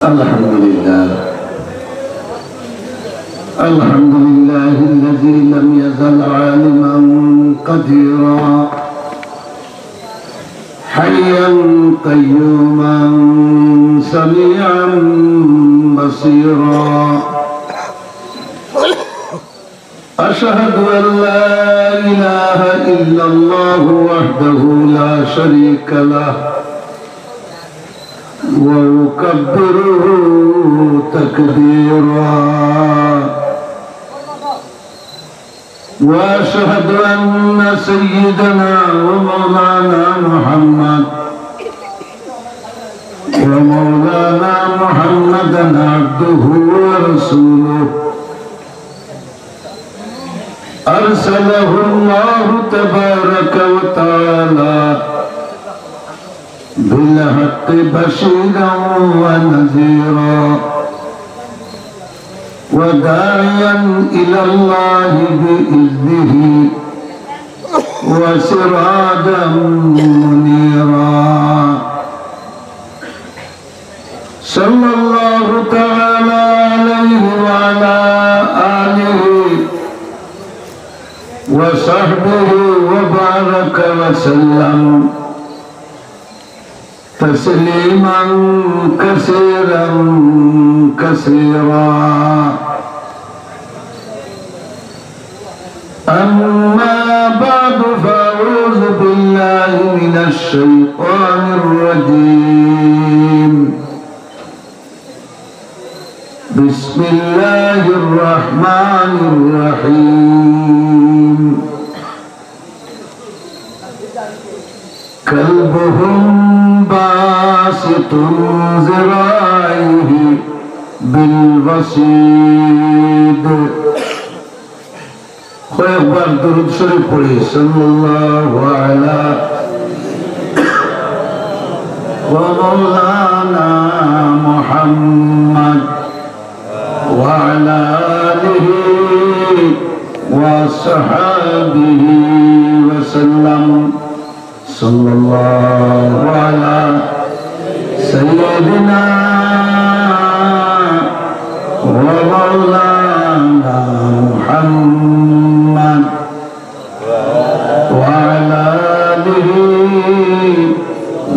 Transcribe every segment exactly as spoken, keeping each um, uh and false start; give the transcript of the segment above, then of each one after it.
الحمد لله. الحمد لله الذي لم يزل عالما قديرا، حيا قيوما سميعا بصيرا. أشهد أن لا إله إلا الله وحده لا شريك له، وأكبره تكبيرا، وأشهد أن سيدنا ومولانا محمد، ومولانا محمدا عبده ورسوله، أرسله الله تبارك وتعالى بالحق بشيرا ونذيرا، وداعيا إلى الله بإذنه، وسراجا منيرا. صلى الله تعالى عليه وعلى آله وصحبه وبارك وسلم تسليما كثيرا كثيرا. أما بعد، فأعوذ بالله من الشيطان الرجيم. بسم الله الرحمن الرحيم. كلبهم باسط ذراعيه بالوصيد. কয়েকবার দুরূদ শরীফ পড়ি, সাল্লাল্লাহু আলা ওয়া মাওলানা মুহাম্মদ ওয়া আলা আলিহি ওয়া সাহবিহি ওয়া সাল্লাম। صلى الله على سيدنا ومولانا محمد وعلى آله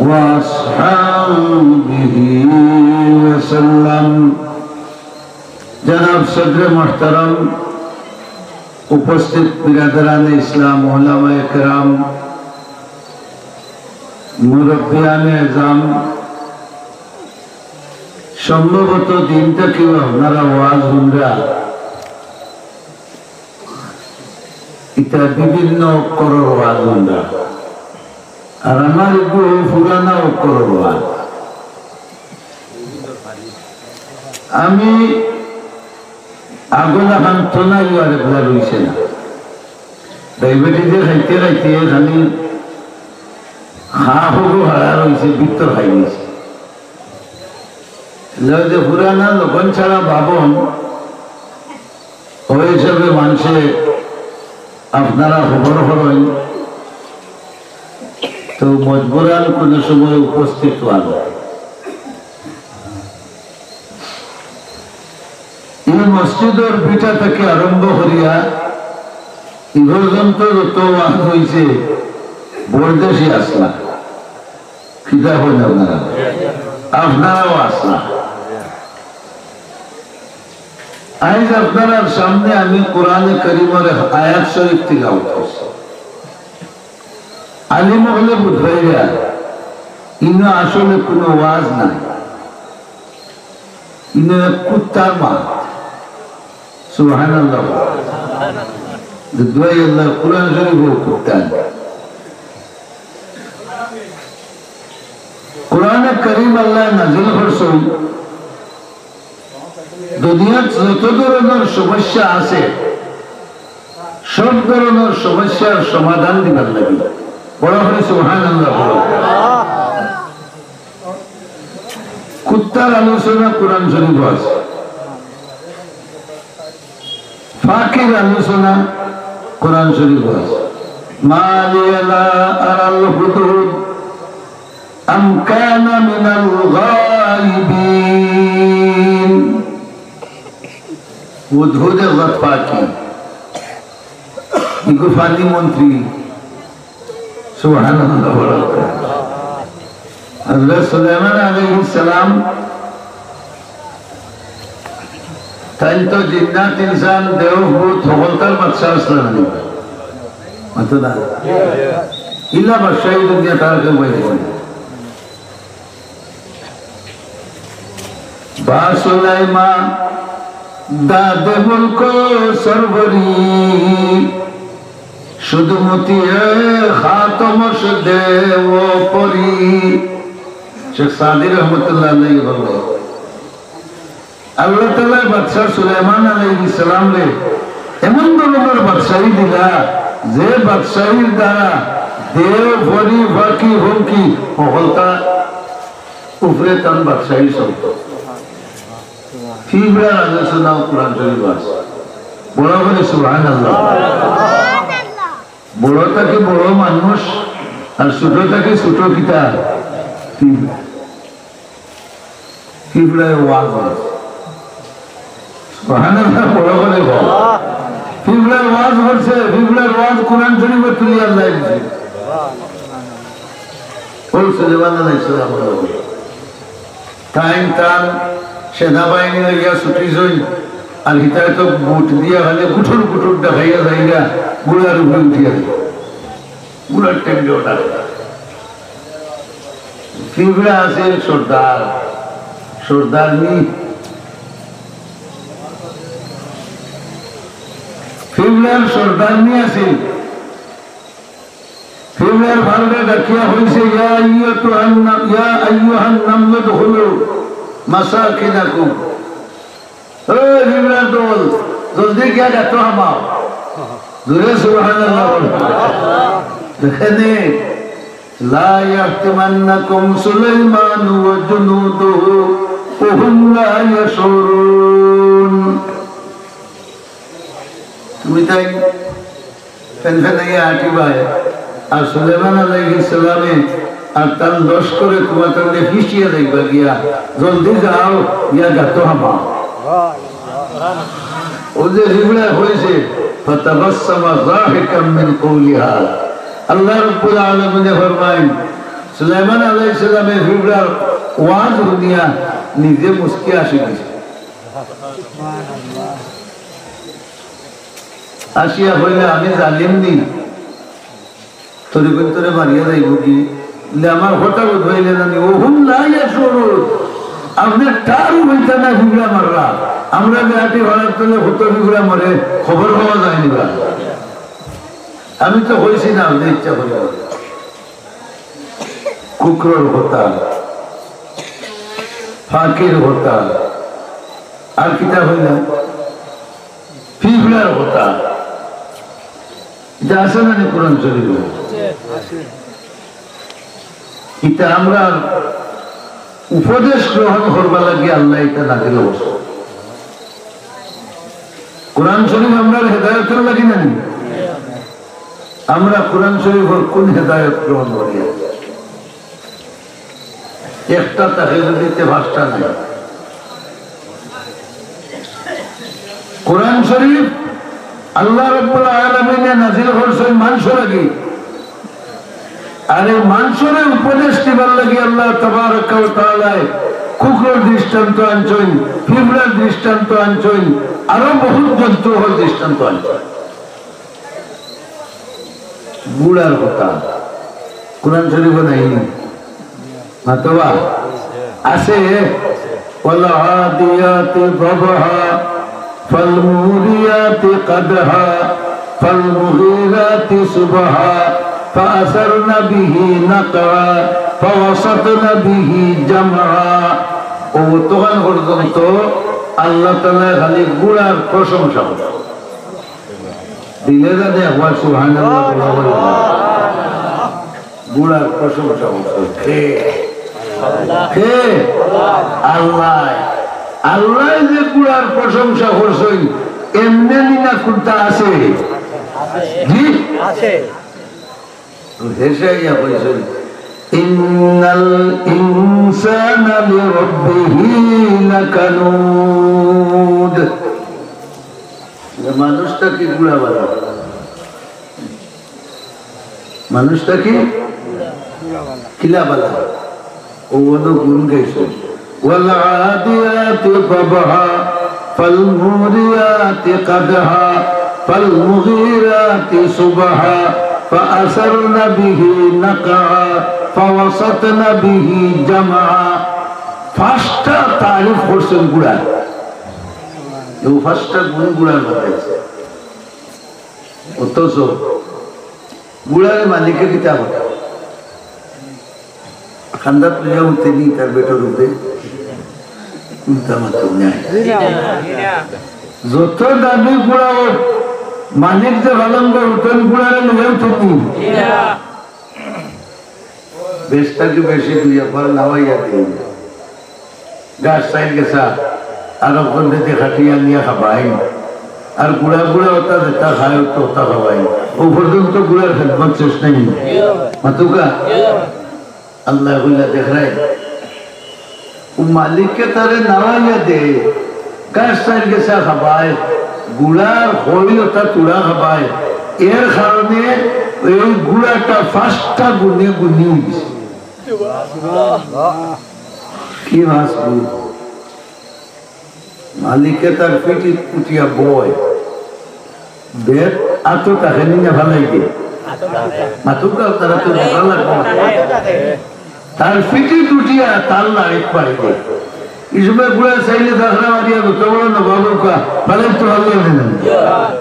وأصحابه وسلم. জনাব সদরে মুহতারাম, উপস্থিত বিরাদরানে ইসলাম, ওলামায়ে কেরাম, মুরব্বিয়ানে এজাম, সম্ভবত দিন থাকিও আপনারা ওয়াজ হুনরা, ইতা বিভিন্ন অক্ষরর ওয়াজ হুনরা। আর আমার ইগু পুরানা অক্ষরর ওয়াজ। আমি আগলা খান তো নাই আর একলা রইছে না। ডায়াবেটিসে খাইতে খাইতে খালি খা হবু হারা রইছে, ভিতর খাই নিছে। লগে পুরানা লগন ছাড়া ভাবন, ওই হিসাবে মানষে আপনারা খবর করইন, তো মজবুরান কোনো সময় উপস্থিত হওয়া যায়। এই মসজিদর ভিটা থাকি আরম্ভ করিয়া ই পর্যন্ত যত ওয়াজ হইছে, বরদেশি আসলা। কিতা কইন আপনারা? আপনারাও আসলা। আইজ আপনারার সামনে আমি কোরআনে করিমর এক আয়াত শরীফ তিলাওয়াত করছি। আলিম অকলে বুঝবাইরা, ইনো আসলে কোনো ওয়াজ নাই, ইনো এক কুত্তার মাত। সুবহানাল্লাহ। দুয়াই আল্লাহ, কোরআন শরীফ ও কুত্তা। কোরআনে করিম আল্লাহ নাজিল করছইন, দুনিয়াত যত ধরনের সমস্যা আছে, সব ধরনের সমস্যার সমাধান দিবার লাগি। বড় করে সুবহানাল্লাহ বলো। কুত্তার আলোচনা কোরআন শরীফ আছে, পাখির আলোচনা কোরআন শরীফ আছে। মা লিয়া লা আরাল হুদহুদ আম কানা মিনাল গাইবিন। হুদহুদ এক জাত পাখি, ইগু পানি মন্ত্রী। সুবহানাল্লাহ। হযরত সুলাইমান আলাইহিস সালাম, তাইন তো জিন্নাত, ইনসান, দেও, ভূত, হকলতার বাদশা আছলা নি? মাতো না। ইলা বাদশাই দুনিয়াত আর কেউ পাইতো না। با سلیمان داد ملک و سروری، شد مطیع خاتمش دیو و پری۔ শেখ সাদী রহমতুল্লাহ আলাইহি বললেন, আল্লাহ তাআলা বাদশা সুলাইমান আলাইহিস সালামরে এমন ধরনের বাদশাহী দিলা, যে বাদশাহীর দ্বারা দেও, পরি, পাখি, পঙ্খি, হকলতা উপরে তান বাদশাহী চলতো। ফিফড়া রাজা শোনাও কোরআন শরীফ আছে। বড় করে সুবহানাল্লাহ। বড় থাকি বড় মানুষ, আর ছোট থাকি ছোট কিতা? ফিফড়া। ফিফড়ায় ওয়াজ করছে। সুবহানাল্লাহ, বড় করে বল। ফিফড়ায় ওয়াজ করছে, ফিফড়ার ওয়াজ কোরআন শরীফে তুলি আল্লাহ দিছে। ও সুলাইমান আলাইহিস সালাম, তাইন তান সেনাবাহিনী লইয়া ছুটি যাইন, আর হিতায় তো বুট দিয়া খালি গুটুর গুটুর দেখাইয়া যাইরা, ঘোড়ার উপরে উঠিয়া যায়। ঘোড়ার টেন্ডে ওঠা। ফিফড়া আছিল সর্দার, সর্দারনি। ফিফড়ার সর্দারনি আছিল। ফিফড়ার ফালরে ডাকিয়া কইছে, ইয়া আইয়ুহান না-, ইয়া আইয়ুহান নামলু উদখুলু মাসাকিনাকুম। ও ফিফড়ার দল, জলদি গিয়া গাতো হামাও। জোরে সুবহানাল্লাহ বলো। দেখেনি, لا يحطمنكم سليمان وجنوده وهم لا يشعرون। তুমি তাই ফেনফেনাইয়া আটিবায়, আর সুলাইমান আলাইহিস সালামে আর তান লস্করে তুমার তানরে ফিসিয়া যাইবা গিয়া, জলদি যাও, গিয়া গাতো হামাও। ও যে ফিফড়া কইছে, فتبسم ضاحكا من قولها। আল্লাহ রাব্বুল আলামিনে ফরমাইন, সুলাইমান আলাইহিস সালামে ফিফড়ার ওয়াজ হুনিয়া নিজে মুস্কি আসি গেছে। আসিয়া কইলা, আমি জালিম নি? তোরে কই তোরে মারিয়া যাইব কি? বলে, আমার কথা বুঝবাইলে না নি? وهم لا يشعرون। আপনে তার হইতা না ফিফড়া মাররা। আমরা যে আটি ভাড়ার তলে কত ফিফড়া মরে, খবর পাওয়া যায়নি বা। আমি তো কইছি না, আপনে ইচ্ছা করে। কুকুরর কথা, ফাকির কথা, আর কিতা কইলা? ফিফড়ার কথা। ইটা আছে না নি কোরআন শরীফো? ইটা আমরা উপদেশ গ্রহণ করবার লাগি আল্লায় ইটা নাজিল করছে। কোরআন শরীফ আমরার হেদায়তর লাগি না নি? আমরা কোরআন শরীফর কোন হেদায়ত গ্রহণ করি? একটা থাকে যদি তে পাঁচটা নাই। কোরআন শরীফ আল্লাহ রাব্বুল আলামিনে নাজিল করছইন মানষর লাগি। আর এই মানষরে উপদেশ দিবার লাগি আল্লাহ তাবারাকা ওয়া তাআলায় কুকুরর দৃষ্টান্ত আনছইন, ফিফড়ার দৃষ্টান্ত আনছইন, আরো বহুত জন্তু অকলর দৃষ্টান্ত আনছইন। ঘোড়ার কথা কোরআন শরীফো নাই নি? মাতবা আছে। والعاديات ضبحا فالموريات قدحا فالمغيرات صبحا فأثرن به نقعا فوسطن به جمعا। ও তখন পর্যন্ত আল্লাহ তাআলায় খালি ঘোড়ার প্রশংসা করছইন। দিলে না দে একবার সুবহানাল্লাহ বলা বলে। ঘোড়ার প্রশংসা করছইন। কে? কে? আল্লায়। আল্লায় যে ঘোড়ার প্রশংসা করছইন, এমনে নি না কুনটা আছে? জি? হেসাইয়া কইছইন, إن الإنسان لربه لكنود। মানুষ থাকি ঘুড়া বালা। মানুষ থাকি কিলা বালা? ও অনো গুণ গাইছে। والعاديات ضبحا، فالموريات قدحا، فالمغيرات صبحا، فأثرن به نقعا، فوسطن به جمعا। পাঁচটা তারিফ করছেন ঘুড়ার। এই পাঁচটা গুণ ঘুড়ার মধ্যে আছে। অথচ ঘুড়ারে মালিকে কিতা করে? কান্দাত লইয়া উঠে নি তার বেটার উপরে। কুন্তা মাতুক নাই। যত দামি ঘুড়া হোক, মালিক যে পালন করে, উঠন ঘুড়ারে লইয়া উঠে নি। বেশ থাকি বেশি দুই একবার নাওয়াইয়া দেই। গাছ চাইল গেছা, আর ওখান থেকে খাটিয়া নিয়ে খাবাই। আর ঘুড়া ঘুড়া ওটা যেটা খায়, ওটা ওটা খাবাই। ও পর্যন্ত ঘুড়ার খেদমত শেষ নাই। মাতুকা? আল্লাহ কইলা দেখরাই। ও মালিকে তারে নাওয়াইয়া দে, গাছ চাইল গেছা খাবায়, ঘুড়ার খইল ওটা তুড়া খাবায়। এর কারণে এই ঘুড়াটা পাঁচটা গুণে গুণী হয়ে গেছে। কি মাছ গুণ? মালিকে তার পিঠিত উঠিয়া বয়, বেত আতো তাকে নিয়ে ফালাই দে। মাতুকা তারা তো দেখা লাগবে না। তার পিঠিত উঠিয়া তার লাড়িত পাড়ি দে। এই সময় ঘুড়া চাইলে ঝাঁকড়া মারিয়া যত বড় নবাব হোক, ফালাই তো ফালাই না।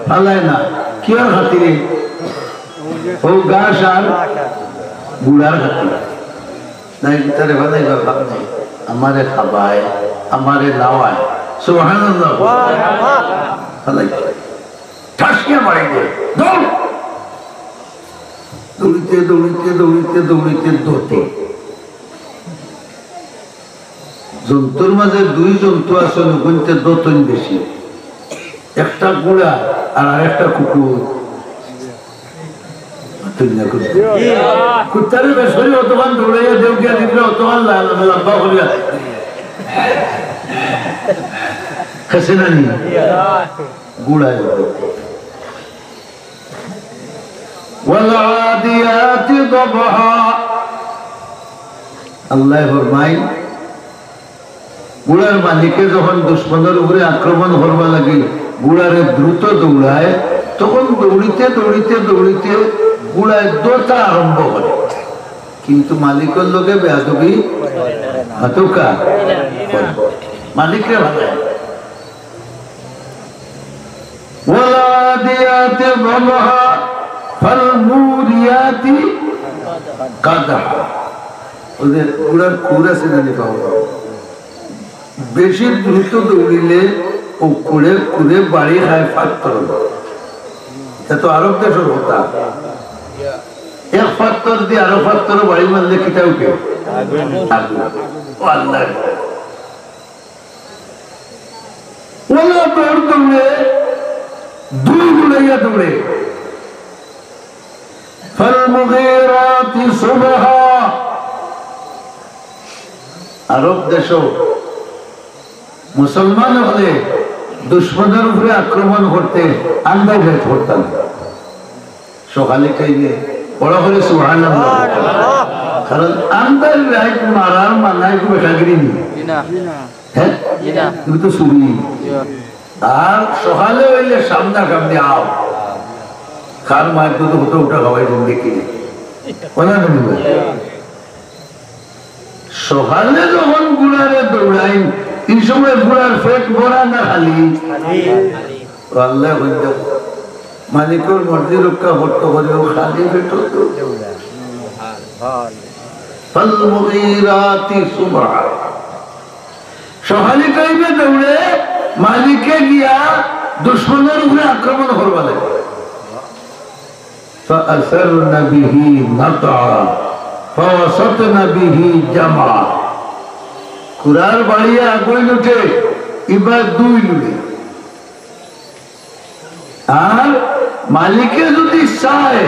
ফালাই না। কি আর খাতিরে? ও গাছ আর ঘুড়ার খাতিরে। নাই, তারে ফালাইবার ভাব নাই। আমারে খাবায়, আমারে নাওয়ায়। সুবহানাল্লাহ। ফালাই। ঠাসিয়া মারি দে। দৌড়। দৌড়িতে, দৌড়িতে, দৌড়িতে, দৌড়িতে, দৌড়িতে। জন্তুর মাঝে দুই জন্তু আছে, নুকুনতে দতন বেশি। একটা ঘুড়া আর আরেকটা কুকুর। তুই না কুকুর। কুত্তারে বেশ করি অতখান দৌড়াইয়া দেও গিয়া দিবলে অতখান লা-, লা-, লম্বা করিয়া। খাসে না নি? ঘুড়ায়। والعاديات ضبحا। আল্লাহ ফরমাই, ঘুড়ার মালিকে যখন দুশমনের উপরে আক্রমণ করবার লাগি ঘুড়ারে দ্রুত দৌড়ায়, তখন দৌড়িতে দৌড়িতে দৌড়িতে ঘুড়ায় দৌড়টা আরম্ভ করে, কিন্তু মালিকর লগে বেয়াদবি হতকা মালিকরে ভালো। والعاديات ضبحا، فالموريات قدحا। ওই যে ঘুড়ার খুর আছে না, নি পাও? বেশি দ্রুত দৌড়িলে ও খুরে খুরে বাড়ি খায় পাত্থর। এটা তো আরব দেশর কথা। এক পাত্থর দি আরো পাত্থর বাড়ি মারলে কিতা উঠে? আগুন। ও আল্লাহ। ওলা দৌড় দৌড়ে, দুই গুলাইয়া দৌড়ে। فالمغيرات صبحا। আরব দেশও মুসলমান হলে দুশমনের উপরে আক্রমণ করতে আন্দাজ করতাম। সকালে টাইমে বড় করে সুবহানাল্লাহ। কারণ আন্দাজ রাইত মারার মানায় খুব একাগ্রী নেই। জি না। হ্যাঁ? জি না। তুমি তো শুনি। জি। আর সকালে হইলে সামনাসামনি আও। কার মায়ের দুধ হতো ওটা খাওয়াই দিন দেখি। ওনা না নিবে। সকালে যখন ঘুড়ারে দৌড়াই, এই সময় ঘুড়ার পেট ভরা না খালি? ও আল্লাহ বলতে, মালিকর মর্জি রক্ষা করতে করিও খালি পেট তো। فالمغيرات صبحا। সকালে টাইমে দৌড়ে মালিকে গিয়া দুশমনের উপরে আক্রমণ করবা লাগে। فأثرن به نقعا، فوسطن به جمعا। খুরার বাড়িয়ে আগুন উঠে, ইবার দুই লুড়ে। আর মালিকে যদি চায়,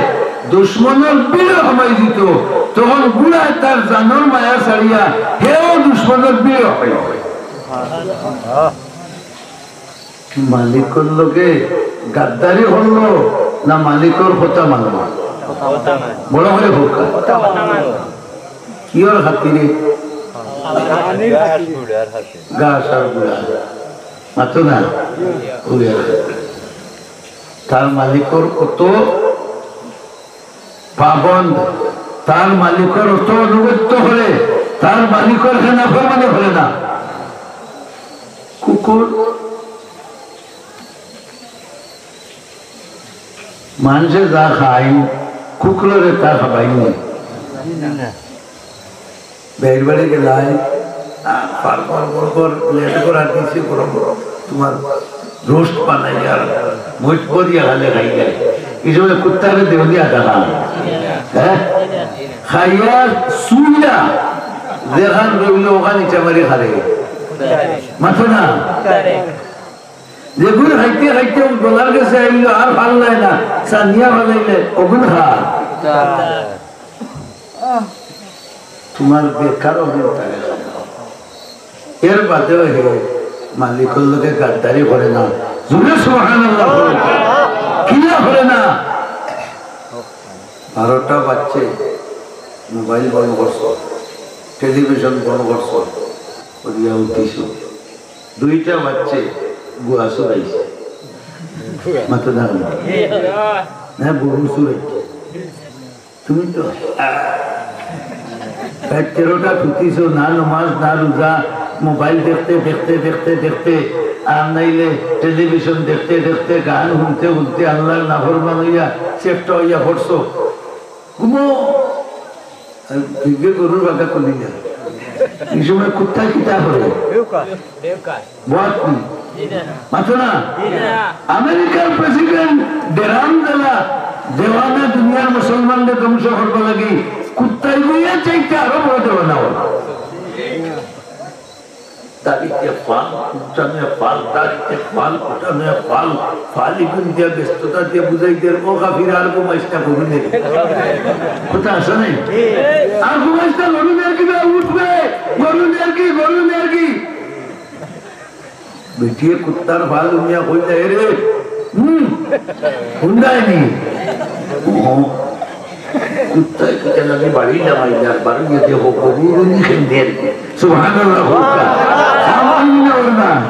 দুশমনের ভিড়ে হামাই দিত, তখন ঘুড়ায় তার জানর মায়া ছাড়িয়া হেও দুশমনের ভিড়ে হয়। মালিকর লগে গাদ্দারি করলো না মালিকর কথা মানলো? বড় করি কউক্কা। কিওর খাতিরে? ঘাস আর গুড়া। মাতো না? তার মালিকর অত পাবন্দ, তার মালিকর অত আনুগত্য করে, তার মালিকর হে নাফরমানি করে না। কুকুর মানষে যা খাইন, কুকুররে তা খাবাইন নি। বেইর বাড়ি গেলায়, আ, ফার্মর বড় বড় লেট করার দিছে, বড় বড় তোমার রোস্ট বানাইয়া, মুইট করিয়া খালে খাই যায়। এই সময় কুত্তারে দেও দিয়া দেখা। হ্যাঁ? খাইয়া শুইয়া যেখান রইল ওখান ইচ্ছা মারি খারে। মাতো না? যেগুন খাইতে খাইতে গলার গেছে আইল, আর ভালা লাগে না, সানিয়া ভালাইলে ওগুন খা। তোমার বেকার অভিনয়। এর বাদেও হে মালিকর লগে গাদ্দারি করে না। জোরে সুবহানাল্লাহ বলো। কিলা করে না? বারোটা বাজছে, মোবাইল বন্ধ করছো, টেলিভিশন বন্ধ করছো, করিয়া উঠিছো। দুইটা বাজছে, গুয়া চুরাইছে। মাতো না কেন? না, গরু চুরাইছে। তুমি তো, আহ, রাত তেরোটা ফুটিছো, না নমাজ, না রোজা, মোবাইল দেখতে, দেখতে, দেখতে, দেখতে, আর নাইলে টেলিভিশন দেখতে, দেখতে, গান হুনতে, হুনতে আল্লাহর নাফরমান অইয়া চেষ্টা অইয়া পড়ছো। ঘুমো। আর ভিগে গরুর বাগা খুলি না। এই সময় কুত্তা কিতা করে? বত নি। মাতো না? আমেরিকার প্রেসিডেন্ট ডেরাম জেলা দেওয়ানা দুনিয়ার মুসলমানদের ধ্বংস করবার লাগি কুত্তায় বইয়া চাইতে আরো বড় দেওয়ানা অইল। দাড়িতে ফাল, উঠানে ফাল, দাড়িতে ফাল, উঠানে ফাল, ফাল ইগুন দিয়া ব্যস্ততা দিয়া বুঝাই দের, "ও কাফির, আর ঘুমাইস না, গরু নের গি।" কথা আছে নাই? "আর ঘুমাইস না, গরু নের গি বে, উঠবে, গরু নের গি, গরু নের গি।" বেটিয়ে কুত্তার ফাল উনিয়া কইলে, "এ রে, হুম, হুন্ডায় নি?" ও, কুত্তায় কুত্তা লাগে বাড়ি লামাইলে আর বাড়ি গিয়ে দেখো, গরু উনি খেয়ে দের গি। সুবহানাল্লাহ, হুক্কা। খাওয়াইনি না ওর না।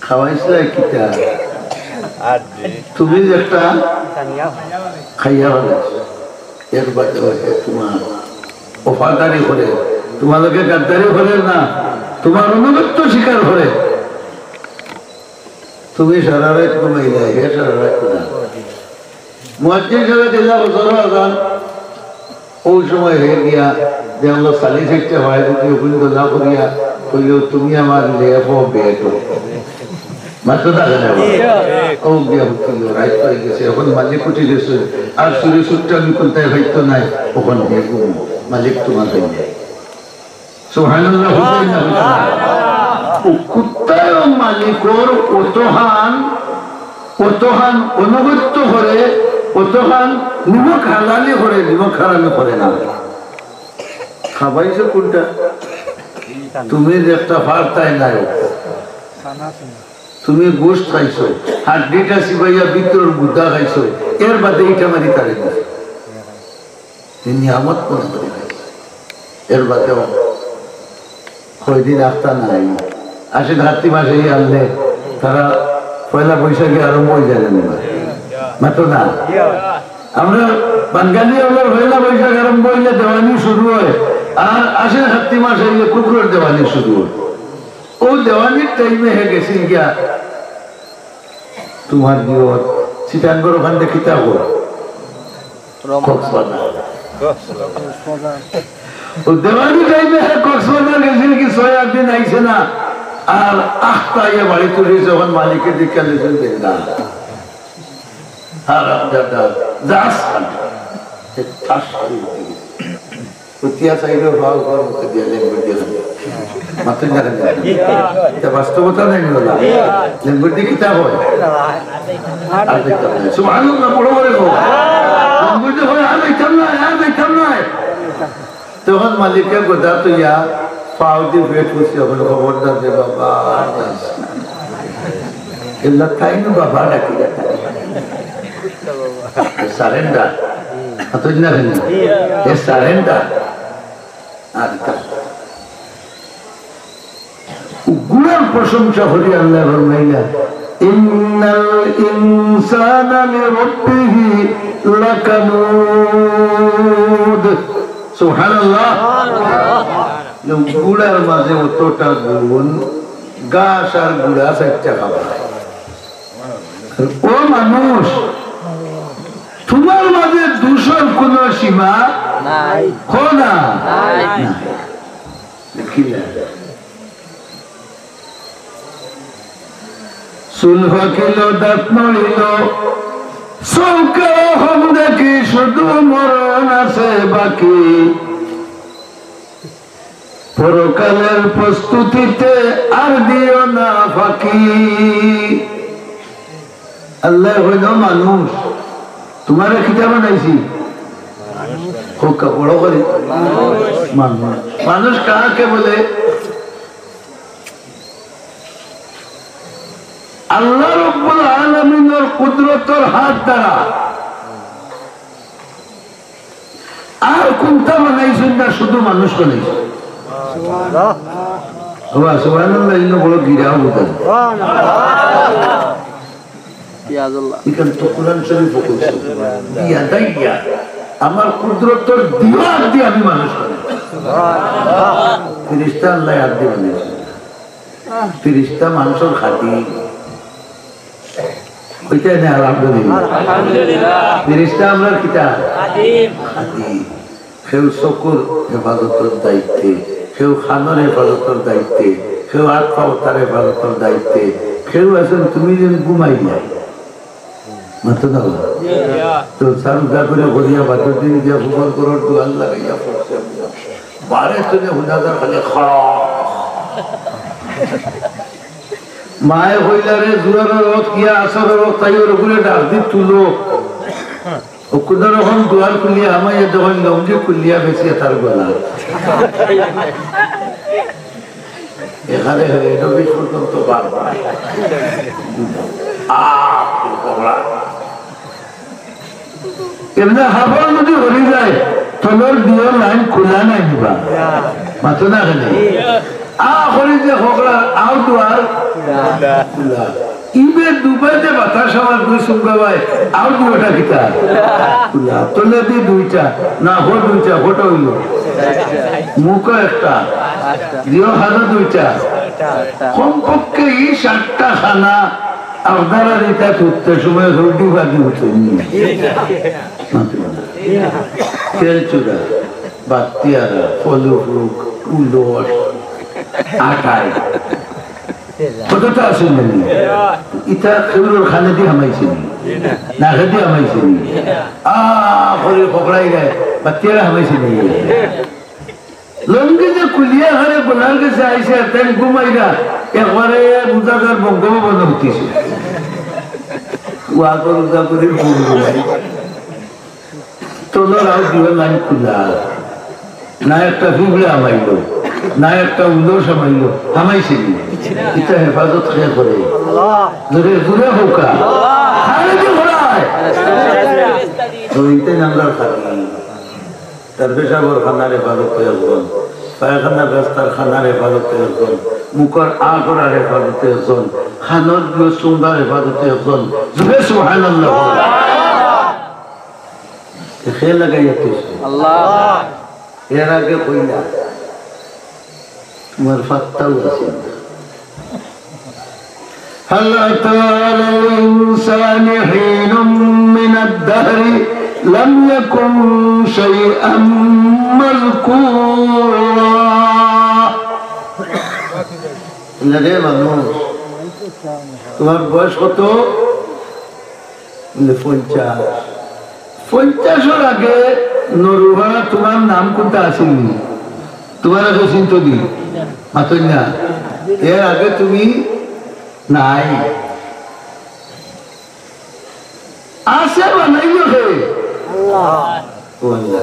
খাওয়াইছিলা কিতা? আর জি। তুমি যে একটা খাইয়া ফেলাইছো। এর বাদে ওই যে তোমার ওফাদারি করে, তোমার লগে গাদ্দারি করে না, তোমার অনুগত্য স্বীকার করে। তুমি সারা রাত ঘুমাইলা, হে সারা রাত ঘুমাইলা। মুয়াজ্জিন সাহেব দিলা বছর আজান, ওই সময় হে গিয়া যে আমরা সালি সেটটা হয়, যদি ওগুলো না করিয়া কইলেও তুমি আমার লেফো বেটো। মাত্র দেখা যাবে। ও গিয়া উঠছিল, রাত হয়ে গেছে, এখন মালিক উঠে গেছে। আর চুরি সুরটা আমি কোনটায় হইতো নাই, ওখান দিয়ে ঘুমো। মালিক তোমার হয়ে যায়। সুবহানাল্লাহ, হুজুর না হুজুর? ও কুত্তায় মালিকর অতহান, অতহান অনুগত্য করে, অতহান নিমক হালালি করে, নিমক হারামি করে না। খাবাইছো কোনটা? তুমি যে একটা ফার্তায় নাই। তুমি গোস্ত খাইছো, হাড্ডিটা চিবাইয়া ভিতরর গুদা খাইছো, এর বাদে ইটা মারি তারে দিছো। এই নিয়ামত মনে করি খাইছো। এর বাদেও কয়দিন আখতা নাই। আশ্বিন কার্তিক মাসে ই আনলে তারা পয়লা বৈশাখে আরম্ভ হয়ে যায় না? মাতো না। আমরা বাঙালি হলো পয়লা বৈশাখ আরম্ভ হইলে দেওয়ানি শুরু হয়, আর আশ্বিন কার্তিক মাসে আইলে কুকুরর দেওয়ানি শুরু হয়। ও দেওয়ানির টাইমে হে গেছিল গিয়া তোমার কি ওর চিটাঙ্গর ওখান থেকে কিতা হল? কক্সবাজার। ও দেওয়ানি টাইমে হে কক্সবাজার গেছিল কি ছয় আট দিন আইছে না, আর আখতা আইয়া বাড়ি তুলিছে, যখন মালিকের দিকে গেছিল বেন্দা। আর আমরা যাস খান। উঠিয়া চাইলেও ভাও ঘর মুখে দিয়া লেঙ্গুর দিয়া খালি। মাতুন না কেন? এটা বাস্তবতা নাই বলা। লেঙ্গুর দিয়ে কিতা হয়? আর দেখতাম না। সুবহানাল্লাহ, বড় বড় হোক। লেঙ্গুর দিয়ে হয়, আর দেখতাম না, আর দেখতাম না। তখন মালিকে গোদা তুইয়া পাও দিয়ে পেট ফুসি, "খবরদার রে বাবা, আর যাস না।" এল্লা তাইন বাবা ডাকি ডাকি। এ surrender। অত না কেন? এ surrender। আর তা। গুনার প্রশংসা করি আল্লাহ ফরমাইলা, "ইন্নাল ইনসানা লিরাব্বিহি লাকানুদ।" সুবহানাল্লাহ। গুড়ার মাঝে অতটা গুণ, ঘাস আর গুড়া চাইট্টা খাবা। আর ও মানুষ, তোমার মাঝে দোষর কোনো সীমা নাই। কও না। নাই। নাই। দেখিলা? চুল পাকিল, দাঁত নড়িল, চউখে কম দেখি, শুধু মরণ আছে বাকি। পরকালের প্রস্তুতিতে আর দিও না ফাঁকি। আল্লায় কইন, মানুষ, তোমারে কিতা বানাইছি? কউক্কা, বড় করি। মানুষ। মানুষ কাকে বলে? আল্লাহ রব্বুল আলামিনর কুদরতর হাত দ্বারা আর কুনটা বানাইছইন না, শুধু মানুষ বানাইছইন। বাহ, সুবহানাল্লাহ, ইনো বড় গিরাও বুঝান। ইয়াদাল্লাহ। ইখান তো কোরআন শরীফ কইছে। ইয়াদাইয়া, আমার কুদরতর দিওয়ার দিয়া আমি মানুষ বানাইছি। ফিরিস্তা আল্লায় হাত দিয়া বানাইছে। ফিরিস্তা মানুষর খাদিম। কইতা না আলহামদুলিল্লাহ। আলহামদুলিল্লাহ। ফিরিস্তা আমরার কিতা? খাদিম। খাদিম। কেউ চকুর হেফাজতর দায়িত্বে, কেউ কানর হেফাজতর দায়িত্বে, কেউ আত পাও তার হেফাজতর দায়িত্বে, কেউ আছইন তুমি যেন ঘুমাইলায়। মাতো না বা? তো চার উদা করি করিয়া বাদর দিন গিয়া ফুকর করর দুয়ার লাগাইয়া পড়ছে। বারে তুমি হুনাদার খালি খা। মায়ে কইলা রে, জুহরর অক্ত গিয়া আছরর অক্ত তাই ওর উপরে ডাক দি তুলো। ও কুনো রকম দুয়ার খুলিয়া হামাইয়া দেখইন লুঙ্গি খুলিয়া বেশি তার গলা। এখানে হয়ে নবী পর্যন্ত বারবার। আহ, কি কমলা। এমনে হাফড় যদি হরি যায়, তলর দিও লাইন খোলা নাই দিবা। মাতো না কেনে? আ, হরি যে হকরা, আও দুয়ার খোলা। ইবে দুবাইতে বাতাস আমার দুই সুঙ্গা ভাই, আও দুইটা কিতা? খোলা। তলে দি দুইটা, না হো দুইটা, হটা হইল। মুখো একটা, দিও হাতে দুইটা। কমপক্ষে ই সাতটা খানা আপনারা ইটা করতে সময় রুটি বাজি উঠেনি। তেলচুরা, বাত্তিয়ারা, ফলফুক, উলস, আটাই। কতটা আছে মানে? ইটা কেউর খানে দি হামাইছে নি? না খেদি হামাইছে নি? আ, করে পকড়াই যায়, বাত্তিয়ারা হামাইছে নি? লুঙ্গি যে খুলিয়া হারে গোলার গেছে আইছে, তাই ঘুমাইরা একবারে বুঝা যার বঙ্গভবনে উঠিছে। ওয়া করে উজা করে ঘুম ঘুমাই। তলর আও দুইও লাইন খোলা। না একটা ফিবড়ে হামাইলো, না একটা উলস হামাইলো, হামাইছে নি? ইটা হেফাজত কে করে? জোরে, জোরে কউক্কা। খালি দি ঘুরায়। তো ইটাই নামরা খালি। তার পেশাবর খানার হেফাজতে একজন, পায়খানা রাস্তার খানার হেফাজতে একজন, মুখর আ করার হেফাজতে একজন, খানোর দুই সুঙ্গার হেফাজতে একজন। জোরে সুবহানাল্লাহ। এ খে লাগাইয়া তুই। আল্লাহ। এর আগে কইলা। তোমার ফাত্তাও আছে না। هل أتى على الإنسان حين من الدهر لم يكن شيئا مذكورا। না রে মানুষ, তোমার বয়স কত? বলে, পঞ্চাশ। পঞ্চাশর আগে নরুয়া তোমার নাম কুনটা আছিল নি? তোমার আগে চিনতো নি? মাতইন না। এর আগে তুমি নাই। আছে বানাইলো কে? আল্লাহ। ও আল্লাহ।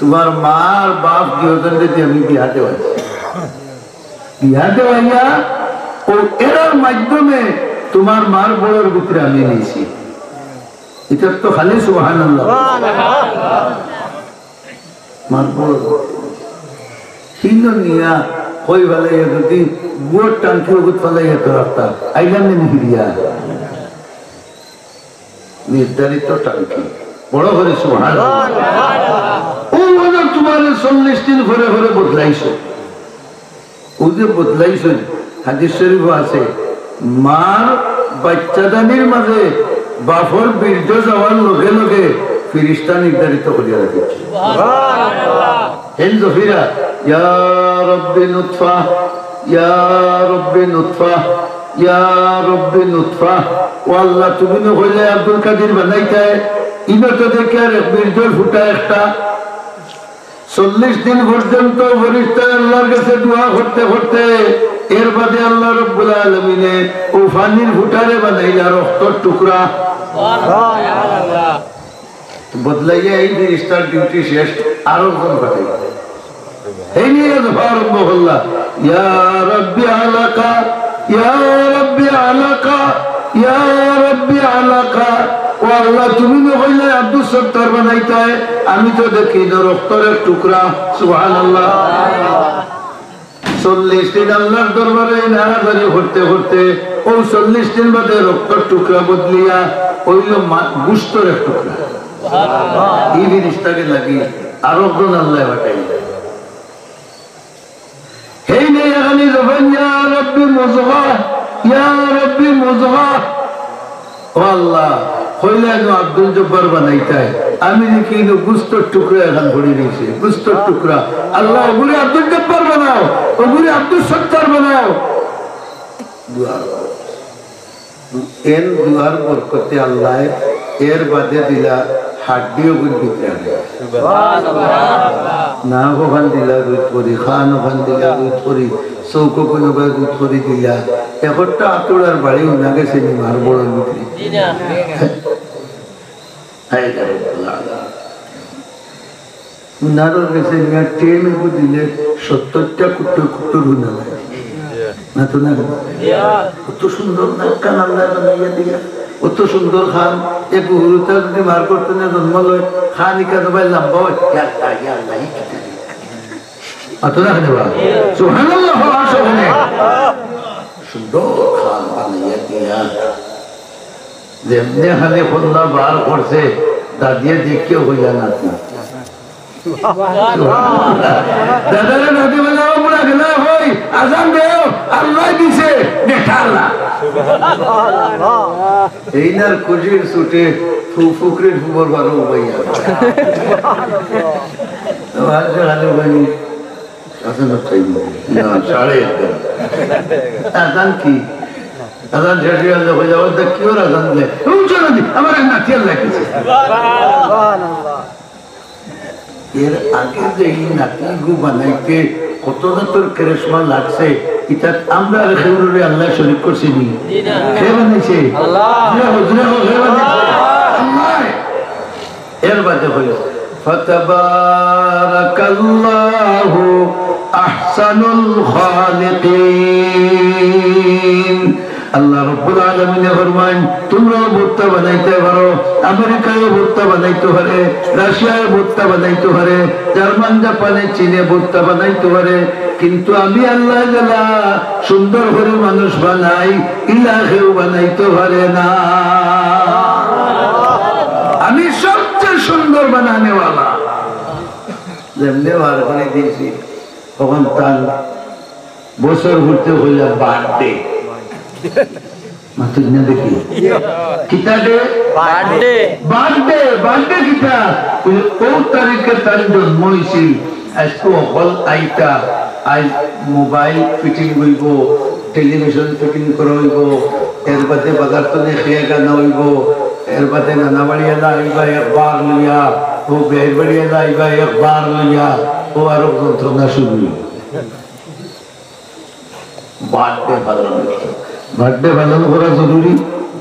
তোমার মা আর বাপ দুইজনরে দিয়া আমি বিয়া দেওয়াইছি। বিয়া দেওয়াইয়া ও এরার মাধ্যমে তোমার মার বড়র ভিতরে আমি নিছি। ইটা তো খালি সুবহানাল্লাহ। মার বড়র। হিনো নিয়া কই ফালাইয়া যদি গুয়ার টাঙ্কি ওগুত ফালাইয়া তো রাখতা, আইলাম নি ফিরিয়া? নির্ধারিত টাঙ্কি। বড় করি সুবহানাল্লাহ। ও ওজর তোমারে চল্লিশ দিন পরে পরে বদলাইছো। ও যে বদলাইছো, হাদিস শরীফও আছে, মার বাচ্চাদানির মাঝে বাপর বীর্য যাওয়ার লগে লগে ফিরিস্তা নির্ধারিত করিয়া রাখিছে। হেন জফিরা, ইয়া রব্বি নুতফা, ইয়া রব্বি নুতফা, ইয়া রব্বি নুতফা। ও আল্লাহ, তুমি নু কইলে আব্দুল কাদির বানাইতায়, ইনো তো দেখি আর এক বীর্যর ফুটা একটা। চল্লিশ দিন পর্যন্ত ফিরিস্তায় আল্লাহর কাছে দোয়া করতে করতে এর বাদে আল্লাহ রব্বুল আলামিনে ও পানির ফুটারে বানাইলা রক্তর টুকরা। বদলাইয়া এই ফিরিস্তার ডিউটি শেষ, আরো জন পাঠাইলা। এই নিয়ে দোয়া আরম্ভ করলা, ইয়া রব্বি আলাকা, ইয়া রব্বি আলাকা, ইয়া রব্বি আলাকা। ও আল্লাহ, তুমি নু কইলে আব্দুস সত্তার বানাইতায়, আমি তো দেখি না রক্তর এক টুকরা। সুবহানাল্লাহ। চল্লিশ দিন আল্লাহর দরবারে নাড়াচাড়ি করতে করতে, ও চল্লিশ দিন বাদে রক্তর টুকরা বদলিয়া অইলো মা-, গুস্তর এক টুকরা। এই ফিরিস্তারে লাগি আরো একজন আল্লাহ পাঠাইলা। হেই নে এখানে জবান, ইয়া রব্বি মুজগা, ইয়া রব্বি মুজগা। ও আল্লাহ, কইলা নু আব্দুল জব্বার বানাইতায়, আমি দেখি নু গুস্তর টুকরা এখান পড়ি রইছে, গুস্তর টুকরা। আল্লাহ, ওগুরে আব্দুল জব্বার বানাও, ওগুরে আব্দুল সত্তার বানাও। দোয়া। এন দোয়ার বরকতে আল্লাহ এর বাদে দিলা হাড্ডি ওগুন ভিতরে আনে। নাক ওখান দিলা দুধ করি, খান ওখান দিলা দুধ করি, চৌকো কোনো দুধ করি দিলা। একটা আতুড়ার বাড়ি উনা গেছে নি মার বড়র ভিতরে। হায় রে রব্বুল আলামিন। উনারও গেছে নিয়ে ট্রেন এগু দিলে সত্তরটা কুট্টুর কুট্টুর হুনা লাগে। না তো না কেন? কত সুন্দর নাক কান আল্লাহ বানাইয়া দিলা। কত সুন্দর খান। এক হুরুতা যদি মার করতে না জন্ম লয়, খান ইকা তো ভাই লম্বা হয়। ইয়া আল্লাহ, ইয়া আল্লাহ, ই কি করে? অত না কেন বা? সুবহানাল্লাহ, হওয়ার সঙ্গে। সুন্দর খান বানাইয়া দিয়া। যেমনে খালি কন্যা বার করছে, দাদিয়ে দেখিয়ে হইয়া নাতি। দাদারে নাতি বলে, "ও বুড়া গেলা হই, আজান দেও, আল্লাহ দিছে, বেটা আল্লাহ।" এই নার খুশির ছুটে ফু-, ফুকরির ফুবর বারো উবাইয়া। তো আজ খালি বলি, আজান টাইম না, সাড়ে এগারো। আজান কি? আজান শেষ হয়ে গেলে হয়ে যাবে, তা কি ওর আজান দিলে? ও চলো দি, আমার এক নাতি আল্লাহ দিছে। এর আগে যে এই নাতিগু বানাইতে কত জাতর কেরেশমা লাগছে, ইটা আমরা আর কেউরে আল্লাহ শরিক করছি নি? কে বানাইছে? আল্লাহ। জোরে হোক, জোরে হোক, কে বানাইছে? আল্লাহ। এর বাদে হইল, "ফাতাবারাকাল্লাহু আহসানুল খালিকিন।" আল্লাহ রব্বুল আলামিনে ফরমাইন, "তোমরাও ভুট্টা বানাইতে পারো, আমেরিকায়ও ভুট্টা বানাইতে পারে, রাশিয়ায় ভুট্টা বানাইতে পারে, জার্মান, জাপানে, চীনে ভুট্টা বানাইতে পারে, কিন্তু আমি আল্লাহ যেলা সুন্দর করি মানুষ বানাই, ইলা কেউ বানাইতে পারে না। আমি সবচেয়ে সুন্দর বানানেওয়ালা।" যেমনে বার করে দিয়েছি, তখন তার বছর ঘুরতে হইলে বার্থডে। মাতুর না দেখি। কিতা ডে? বার্থডে। বার্থডে, বার্থডে কিতা? ওই তারিখে তার জন্ম হয়েছিল। আজকে অকল আইতা, আজ মোবাইল ফিটিং হইব, টেলিভিশন ফিটিং করা হইব, এর বাদে বাজার তনে খেয়ে গানা হইব, এর বাদে নানা বাড়িওয়ালা আইবা একবার লইয়া, ও বের বাড়িওয়ালা আইবা একবার লইয়া, ও আরো যন্ত্রণা শুরু হইব। বার্থডে পালন করতে। বার্থডে পালন করা জরুরি?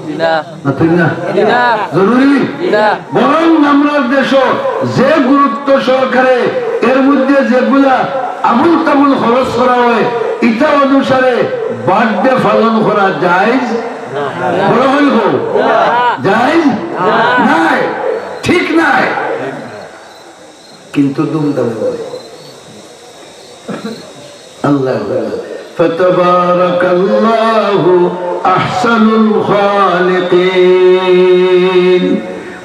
জি না। না, ঠিক না? জি না। জরুরি? জি না। বরং আমরার দেশো যে গুরুত্ব সহকারে এর মধ্যে যেগুলা আবুল তাবুল খরচ করা হয়, ইটা অনুসারে বার্থডে পালন করা জায়েজ বড় করি কও। জায়েজ? নায়, ঠিক নায়। কিন্তু ধুমধামে অয়। আল্লাহ আকবার। فتبارك الله أحسن الخالقين।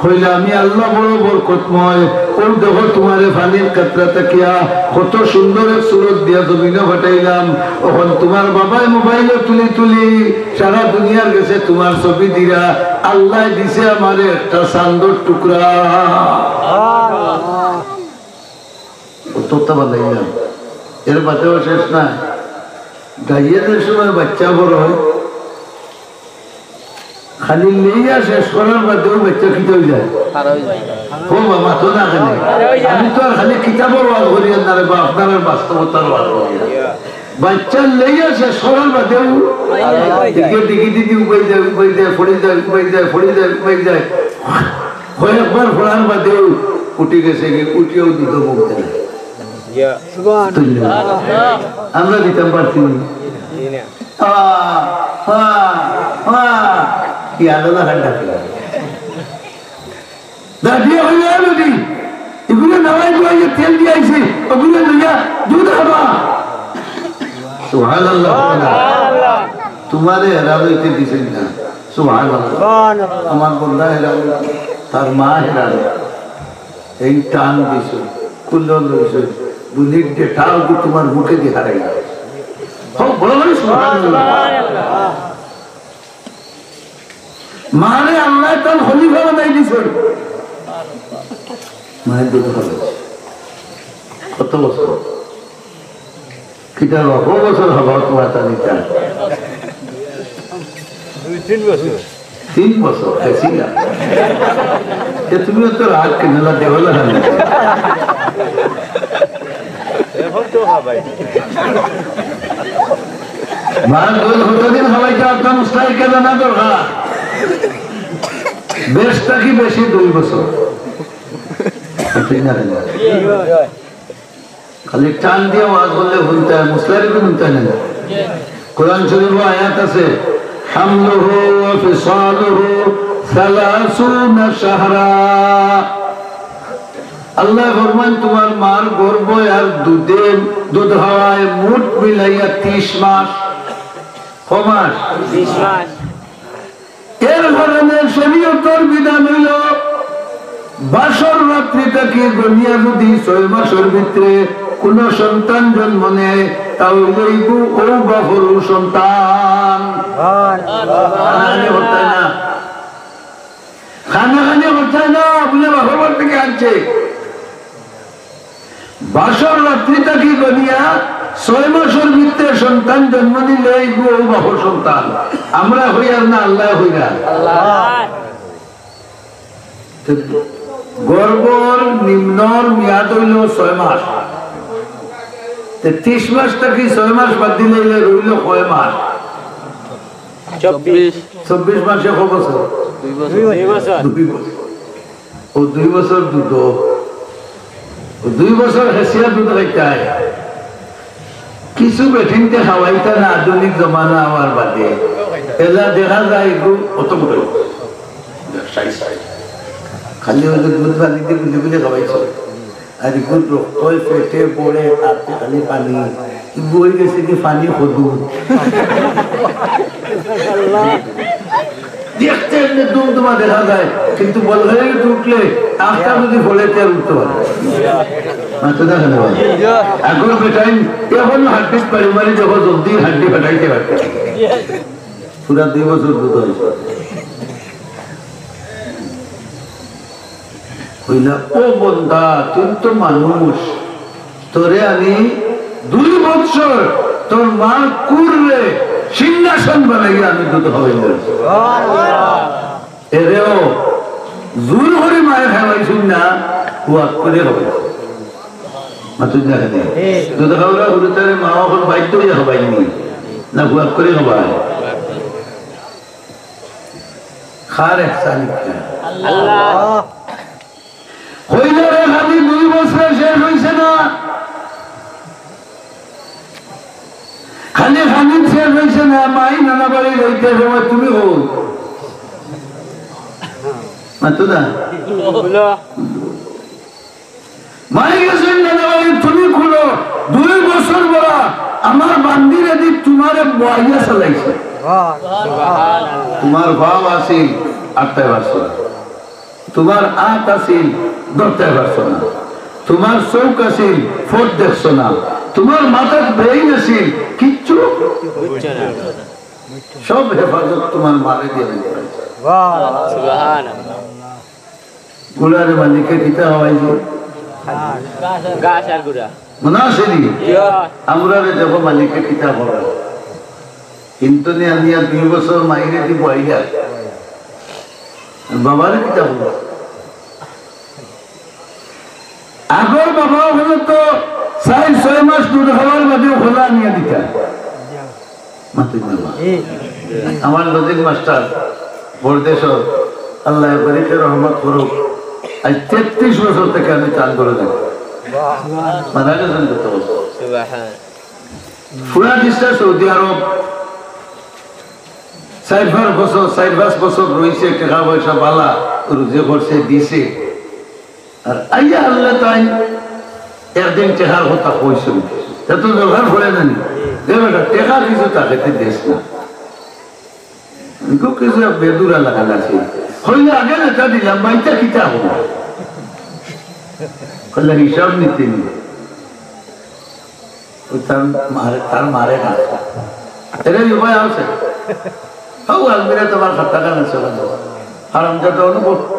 কইলা, "আমি আল্লাহ বড় বরকতময়, অউ দেখো তুমারে পানির কাতরা থাকিয়া কত সুন্দর এক সুরত দিয়া জমিনো পাঠাইলাম, অখন তুমার বাবায় মোবাইলো তুলি তুলি সারা দুনিয়ার গেছে তুমার ছবি দিরা, আল্লায় দিছে আমারে একটা চান্দর টুকরা।" অততা বানাইলাম, এর বাদেও শেষ না। গাইয়া যে সময় বাচ্চা বড় অয়, খালি লেইয়া শেষ করার বাদেও বাচ্চা কিতা অই যায়? ও বাবা, তো না কেনে? আমি তো আর খালি কিতাবর ওয়াজ করিয়ার না রে বা, আপনারার বাস্তবতার ওয়াজ করিয়ার। বাচ্চা লেইয়া শেষ করার বাদেও দিকে দিকে দিকে উবাই যায়, উবাই যায়, পড়ি যায়, উবাই যায়, পড়ি যায়, উবাই যায়। কয়েকবার পড়ার বাদেও উঠি গেছে, উঠিয়াও দুধো মুখ দেয়। আমরা দিতাম পারছি না। আ, আ, আ, কি আলাদা ঠান্ডা ছিল। দাদিয়ে কইলা, "এ বেটি, ইগুরে নাওয়াই ধুয়াইয়া তেল দিয়া আইছি, অগুরে লইয়া দুধ খাবা।" সুবহানাল্লাহ। তুমারে হেরান অইতে দিছইন না। সুবহানাল্লাহ। আমার বন্দা হেরান অইতে, তার মা হেরান অইতে। এই টান দিছো, কুলো লইছো, বুনির ডেটা অগু তুমার মুখে দি হারাই। হোক, বড় বড় সুবহানাল্লাহ। মারে আল্লায় তান খলিফা বানাই দিছইন। মায়ের দুধ খাবে। কত বছর? কিতা বাবা, কত বছর হবা তুমার তালিকা? দুই তিন বছর। তিন বছর খাইছি না। এ, তুমিও তো রাগ কেনে না, দেওয়ালা খান। এখন তো খাবাই। মার দই কতদিন খাবাইতে আপনার মুস্তাহিদ কেন না দরকার? বেশ থাকি বেশি দুই বছর। ঠিক না, ঠিক না? খালি টান দিয়া ওয়াজ করলে হুনতা অয়, মুসলারে কি হুনতা অয় না? কোরআন শরীফো আয়াত আছে, "হামলুহু ওয়া ফিসালুহু সালাসুনা শাহরা।" আল্লায় ফরমাইন, তুমার মার গর্ভ আর দুধে, দুধ খাওয়ায় মোট মিলাইয়া তিশ মাস। ক মাস? তিশ মাস। এর কারণে শরীয়তর বিধান অইলো, বাসর রাত্রি থাকি গনিয়া যুদি ছয় মাসর ভিতরে কুনু সন্তান জন্ম নেয়, তা অইলো ইগু অউ বাপরউ সন্তান। কানাকানি করতায় না, কানাকানি করতায় না, বুলে বাপর বাড়ি থাকি আনছে। বাসর রাত্রি থাকি গনিয়া ছয় মাসর ভিতরে সন্তান জন্ম নিলে ইগু অউ বাপর সন্তান। আমরা কইয়ার না, আল্লায় কইরা। আল্লাহ। তে গর্ভর নিম্নর মেয়াদ অইলো ছয় মাস। তে তিশ মাস থাকি ছয় মাস বাদ দিলে রইলো কয় মাস? চব্বিশ। চব্বিশ মাসে ক বছর? দুই বছর। দুই বছর। দুই বছর। অউ দুই বছর দুধ, অউ দুই বছর হেসিয়া দুধ খাইতায়। কিছু বেটিন্তে খাওয়াইতা না, আধুনিক জমানা অওয়ার বাদে। এলা দেখা যায় ইগু অত বড়। খালি অইলো দুধ পানি দি গুলি গুলি খাওয়াইছে। আর ইগুর রক্তয় পেটে পড়ে, আর খালি পানি। ইগু অই গেছে কি পানি খদু। দেখতে এমনে দুমদুমা দেখা যায়, কিন্তু বলগাড়িত উঠলে আখটা যুদি পড়ে, তে আর উঠতে পারে না। মাথা দেখা নেওয়া। আগর বেটাইন এখনো হাড্ডিত বাড়ি মারি, যখন জলদি হাড্ডি ফাটাইতে পারতে। পুরা দুই বছর দুধ অইছে। কইলা, "ও বন্দা, তুই তো মানুষ, তোরে আমি দুই বছর তোর মার কুরে সিংহাসন বানাইয়া আমি দুধ খাওয়াইলাম।" এরেও জোর করি মায়ে খাওয়াইছইন না, হুয়াক করি খাওয়াইছইন। মাতুন না কেনে? দুধ খাওয়াইরা হুরুতারে মা অখন বাধ্য অইয়া খাওয়াইন নি, না হুয়াক করি খাওয়াইন? কার এহসান ইটা? আল্লাহ। কইলা রে, খালি দুই বছর শেষ অইছে না, খালি খানিত শেষ অইছে না, মাই নানা বাড়ি যাইতে তুমি কও। মাতো না। মারা গেছইন নানা বাড়ি, তুমি খুলো। দুই বছর বড়া আমার বান্দিরে দি তুমারে বওয়াইয়া চালাইছে। তুমার পাও আছিল, আটতায় পারছো না। তুমার আত আছিল, ধরতায় পারছো না। তুমার চউখ আছিল, ফট দেখছো না। তুমার মাথাত brain আছিল, কিচ্ছু। সব হেফাজত তুমার মারে দিয়া দিতে পারছে। সুবহানাল্লাহ। গুড়ারে মালিকে কিতা খাওয়াইছে? ঘাস আর গুড়া। মনে আছে নি? আমরারে দেখো মালিকে কিতা খাওয়ায়। কিন্তু নি আমি আর দুই বছর মাইরে দি বওয়াইলা। বাবারে কিতা খাওয়ায়? আগর বাবা অকলে তো চাইর ছয় মাস দুধ খাওয়ার বাদে খোলা আনিয়া দিতা। মাতইন না বা। আমার লজিক মাস্টার পরদেশো, আল্লায় বাড়িতে রহমত করুক, আজ তেত্রিশ বছর থাকি আমি তান ঘরো যাই। মারা গেছইন গত বছর। সুবহান। পুরা দেশটা সৌদি আরব, চাইর পাঁচ বছর, চাইর পাঁচ বছর রইছে, টেকা পয়সা বালা, রুজি করছে, দিছে। আর আইয়া আল্লায় তাইন একদিন টেকার কথা কইছইন, তা তো দরকার পড়ে না নি? দে বেটা, টেকা কিছু থাকে, তুই দেস না। ইগু কিছু এক বেদুরা লাগান আছে। কইলে, "আগে যেটা দিলাম, বাইটা কিতা হলো?" কইলে, "হিসাব নিতে নি।" ওই তার মারে, তার মারে না। এরে উপায় আছে। হাউ আলমিরা তোমার খাতা কান আছে, হারামজাদা অনুভব।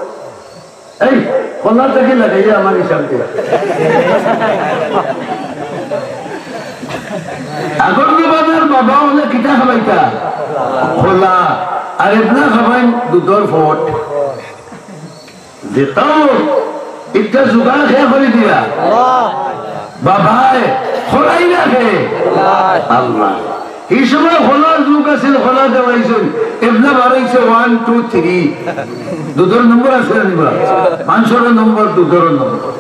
এই, খোলা থাকি লাগাইয়া আমার হিসাব দে। আগর জমানার বাবা অকলে কিতা খাবাইতা? খোলা। আর এবলা খাবাইন দুধর ফট। দেখাও, একটা জুগাড় কে করি দিয়া। বাবায় খোলাই রাখে। আল্লাহ। এই সময় খোলার যুগ আছিল, খোলা দেওয়াইছইন। এবলা বারইছে one, two, three। দুধর নম্বর আছে না নিবা? মানষর নম্বর, দুধর নম্বর।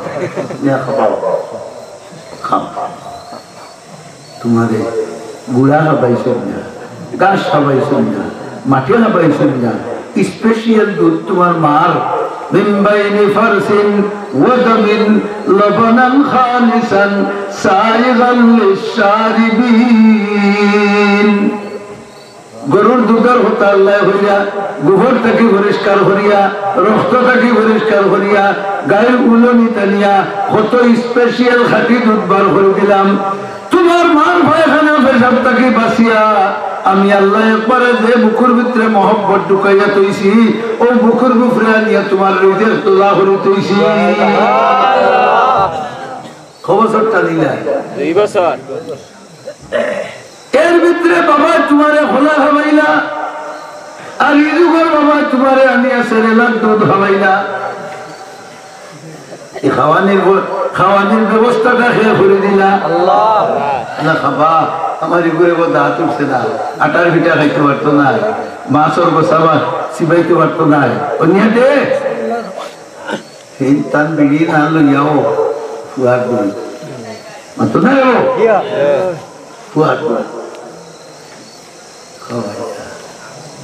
নিয়া খাবাও। খাও। তুমারে গুড়া খাবাইছইন না, ঘাস খাবাইছইন না, মাটি খাবাইছইন না, special দুধ তুমার মার। من بين فرث ودم لبنا خالصا سائغا للشاربين। গরুর দুধর কথা আল্লায় কইলা, গোবর থাকি পরিষ্কার করিয়া, রক্ত থাকি পরিষ্কার করিয়া, গাইর উলনি টানিয়া কত special খাঁটি দুধ বার করি দিলাম। তুমার মার পায়খানা পেশাব থাকি বাঁচিয়া আমি আল্লায় একবারে যে বুকুর ভিতরে মহব্বত ঢুকাইয়া থইছি, অউ বুকুর উপরে আনিয়া তুমার রিজিক তোলা করি থইছি। ক বছর টানিলা? দুই বছর। এর ভিতরে বাবা তুমারে খোলা খাবাইলা, আর ইজুগর বাবা তুমারে আনিয়া সেরেলাক দুধ খাবাইলা। এই খাওয়ানির ব-, খাওয়ানির ব্যবস্থাটা কে করি দিলা? আল্লাহ। না খাবা, আমার ইগুরে বউ দাঁত উঠছে না, আটার পিঠা খাইতে পারতো না, মাছর গোসা বা চিবাইতে পারতো না, ও নিয়ে দে। সেই তান বিড়ি না লইয়াও ফুয়ার দুধ। মাতো না ও? ফুয়ার দুধ। খাওয়াইতা।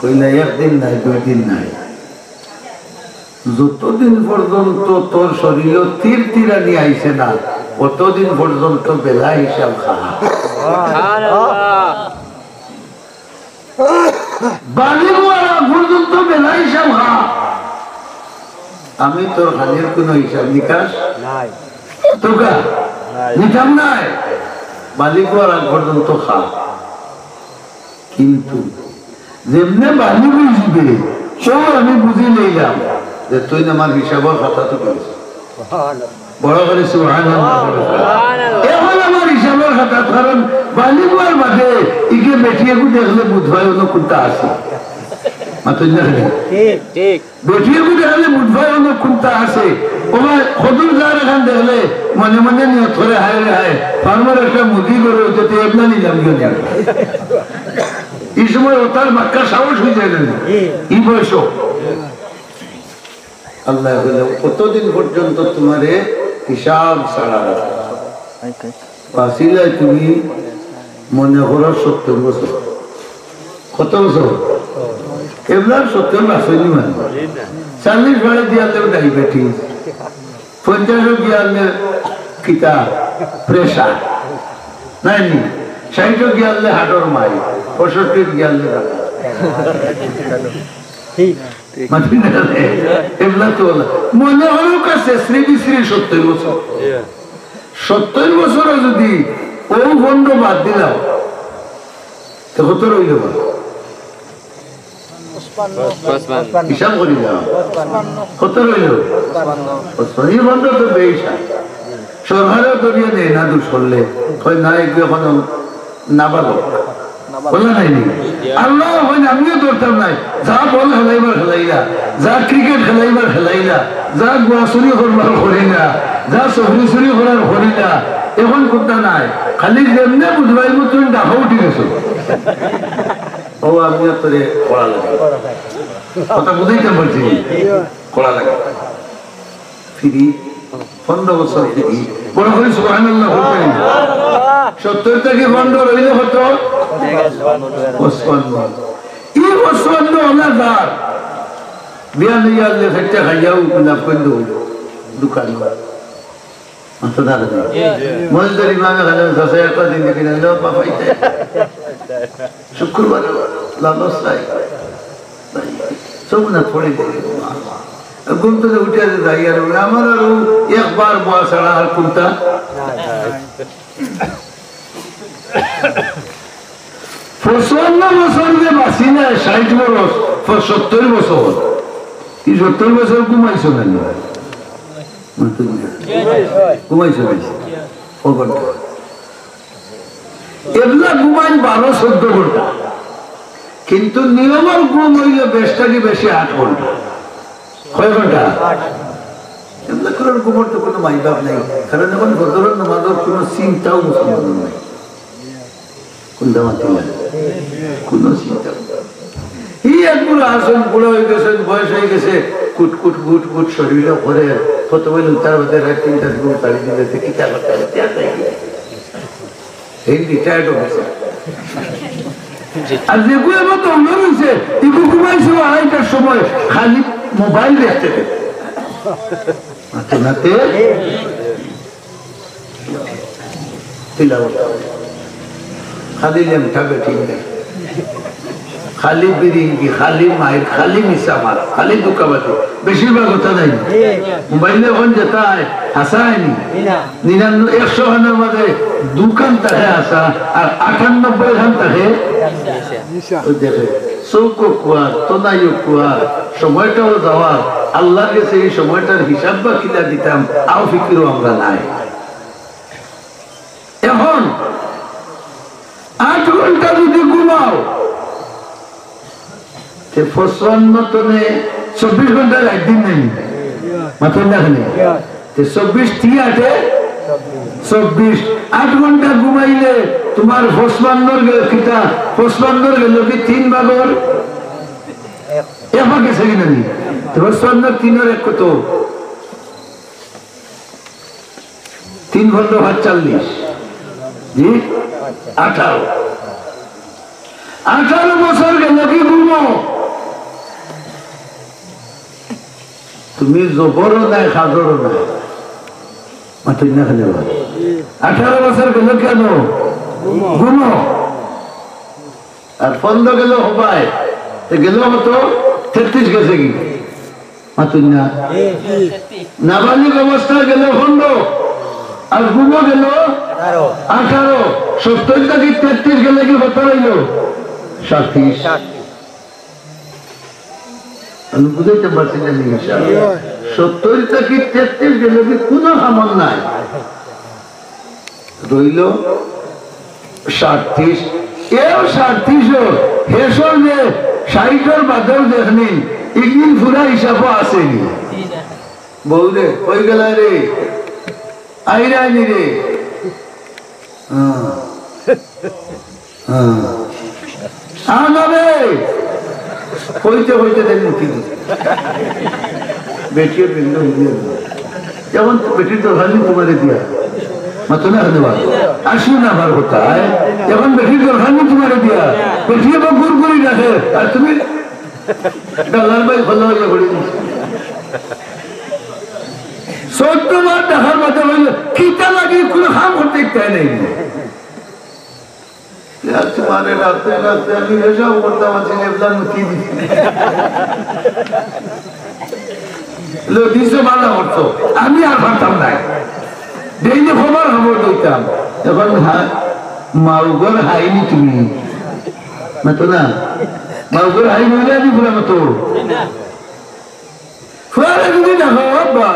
কইলা, "একদিন নাই, দুই দিন নাই। যতদিন পর্যন্ত তোর শরীরো তির তিরানি আইছে না, অতদিন পর্যন্ত বেলা হিসাব খা।" সুবহানাল্লাহ। বালিগ অওয়ার আগ পর্যন্ত বেলা হিসাব খা। আমি তোর খানির কুনু হিসাব নিকাশ নাই। তোকা নাই। নিতাম নাই। বালিগ অওয়ার আগ পর্যন্ত খা। কিন্তু যেমনে বালিগ অইযিবে, অউ আমি বুঝি লইলাম যে তুই আমার হিসাবর খাতাত পড়ছস। বড় করি সুবহানাল্লাহ। অখন আমার হিসাবর খাতাত, কারণ বালিগ অওয়ার বাদে ইগে বেটিগু দেখলে বুঝবায় অনো কুনটা আছে। মাতইন না কেনে? ঠিক, ঠিক। বেটিগু দেখলে বুঝবায় অনো কুনটা আছে। অবায় কদুর যার এখান দেখলে মনে মনে নিয়ত করে, "হায় রে হায়, ফার্মর একটা মুদি গরু অইতে তে এবলা নিলাম গিয়া।" ই সময় অতার বাক্কা সাহস অইযায় না নি? ই বয়সো। আল্লায় কইলা, "কতদিন পর্যন্ত তুমারে হিসাব ছাড়া রাখা?" বাঁচিলায় তুমি মনে করো সত্তর বছর। কত বছর? এবলা সত্তর বাঁচইনি মানুষ। চল্লিশ বাড়ে দিয়া তো ডায়াবেটিস, পঞ্চাশ গিয়া আনলে কিতা, প্রেশার, নাইনি? ষাইট গিয়া আনলে হার্টর মাই, পঁয়ষট্টি গিয়া আনলে দাদা। মাতইন না রে? এবলা তো অলা। মনে অয় কাছে শ্রী শ্রী সত্তর বছর। সত্তর বছর যদি ও ভণ্ড বাদ দিলাম, তো কত রইল বা? পঁচপান্ন। হিসাব করি যাও। কত রইল? পঁচপান্ন। ই ভণ্ড তো বেশ। সরকারেও ধরিয়া নেয় না, দুষ করলে। কয় না, এগুলো এখন নাবালক। বলা নাইনি? আল্লাহ হয় না, আমিও ধরতাম নাই। যা বল খেলাইবার খেলাইলা, যা ক্রিকেট খেলাইবার খেলাইলা, যা গুয়া চুরি করবার করিলা, যা সফরি চুরি করার করিলা, এখন কথা নাই। খালি যেমনে বুঝবাই মতন ডাকা উঠি গেছে। ও, আমিও তোরে কড়া লাগে। কথা বুঝাইতে পারছি? কড়া লাগে। ফিরি, পনেরো বছর ফিরি। বড় করি সুবহানাল্লাহ বলবেন। সত্তর থাকি পনেরো রইল কত? পঁচপান্ন। ই পঁচপান্ন অলা যার। বিয়া লইয়া আনলে ফেটে খাইয়াও লাভ করে দেবো দোকান। মাথা দাঁড়া নেই। মসজিদের ইমামে খালে চাচা একটা দিন দেখি না, লো, বাবা, এটা। শুক্রবার লালস নাই। সব না পড়ে দেখি। ঘুম থেকে উঠে আছে, যাই আর বলে, "আমার আর ও একবার বয়া ছাড়া আর কোনটা?" পঁচপান্ন বছর যে বাঁচি না, ষাইট বছর, সত্তর বছর। এই সত্তর বছর ঘুমাইছো না? ঘুমাইছো না? ও ঘন্টা। এবলা ঘুমাইন বারো চৌদ্দ ঘন্টা, কিন্তু নিয়মর ঘুম অইল বেশ থাকি বেশি আট ঘন্টা। কয় ঘন্টা? এবলা করার ঘুমর তো কোনো মাইবাপ নাই, কারণ এখন ফজরর নামাজর কোনো চিন্তাও মুসলমানর নাই। কোনটা মাতিলা? কোনো চিন্তা নাই। এই এক বুড়া আছেন, বুড়া হয়ে গেছেন, বয়স হয়ে গেছে, কুট কুট কুট কুট শরীরে করে, কত বলে উত্তর হতে রাত তিনটার সময় তাড়ি দিলে, তো কিতা করতে হবে? এই রিটায়ার্ড অফিসার। আর যেগুলো আমার তো অন্য রয়েছে, এগুলো ঘুমাইছিল আড়াইটার সময়, খালি মোবাইল দেখতে দেখতে। মাথা নাতে তিলাওয়াত। খালি লেমটা বেটিং দেয়, খালি বিরিঙ্গি, খালি মাইর, খালি মিছা মারা, খালি ধোঁকাবাজি, বেশিরভাগ কথা নাই। মোবাইলে এখন যেটা হয়, হাসা হয়নি। নিরানব্বই, একশো খানের মাঝে দুখান থাকে হাসা, আর আটানব্বই খান থাকে ওই দেখে। চউখ কুয়ার, তনাইও কুয়ার, সময়টাও যাওয়ার, আল্লাহর গেছে এই সময়টার হিসাব বা কিলা দিতাম, আও ফিকিরও আমরা নাই। এখন আট ঘন্টা যদি ঘুমাও, তে পঁচপান্ন তনে চব্বিশ ঘন্টার একদিন নাই, মাথার না খালি। তে চব্বিশ তিন আটে চব্বিশ, আট ঘন্টা ঘুমাইলে তোমার পঁচপান্নর গে-, কিতা, পঁচপান্নর গেল কি তিন ভাগর এক ভাগ গেছে কি নানি? তে পঁচপান্নর তিনর এক কত? তিন পনেরো সাতচল্লিশ, জি, আঠারো। আঠারো বছর গেল কি ঘুমো? তুমি জবরও নাই, খাজরও নাই। মাতইন না খালি বা। আঠারো বছর গেল কেন? ঘুমো। আর পনেরো গেল হবায়, তো গেল কত? তেত্রিশ গেছে কি? মাতইন না। নাবালিগ অবস্থা গেল পনেরো, আর ঘুমো গেল আঠারো। সত্তর থাকি তেত্রিশ গেলে কি কত রইল? সাতত্রিশ। আমি বুঝাইতে পারছি না, ইনশাআল্লাহ। সত্তর থাকি তেত্রিশ গেলে কি কোনো আমল নাই, রইল সাতত্রিশ। এও সাতত্রিশও হেসর যে ষাইটর বাদেও দেখনি, ইগিন পুরা হিসাবও আছেনি। বউরে, কই গেলা রে? আইরানি রে। হ্যাঁ। হ্যাঁ। আ না রে। কইতে কইতে তাই মুখে দিছে। বেটিয়ে পিন্ড হইয়া দিল। যেমন বেটির দরকার নেই তোমারে দিয়া। মাতো না ধন্যবাদ। আসুন আমার কথা, আয়। এখন বেটির দরকার নেই তোমারে দিয়া। বেটিয়ে বা গুড় গুড়ি রাখে, আর তুমি ডালার ভাই ভালো হইয়া পড়ে গেছে। চোদ্দ বার দেখার মাঝে হইল, কিতা লাগি কোনো কাম করতে ইচ্ছা নেই। আর তোমারে রাখতে রাখতে আমি হিসাব করতাম, আছি এবলা মুতি দিছি। লো, দিছো বাধা করছো, আমি আর পারতাম নাই। ডেইলি খবর খবর দইতাম। এখন হা-, মাউগর হাইনি তুমি। মাতো না? মাউগর হাইনি হইলে আমি পুরা মতো। ফুয়ারে যদি দেখো, আব্বা,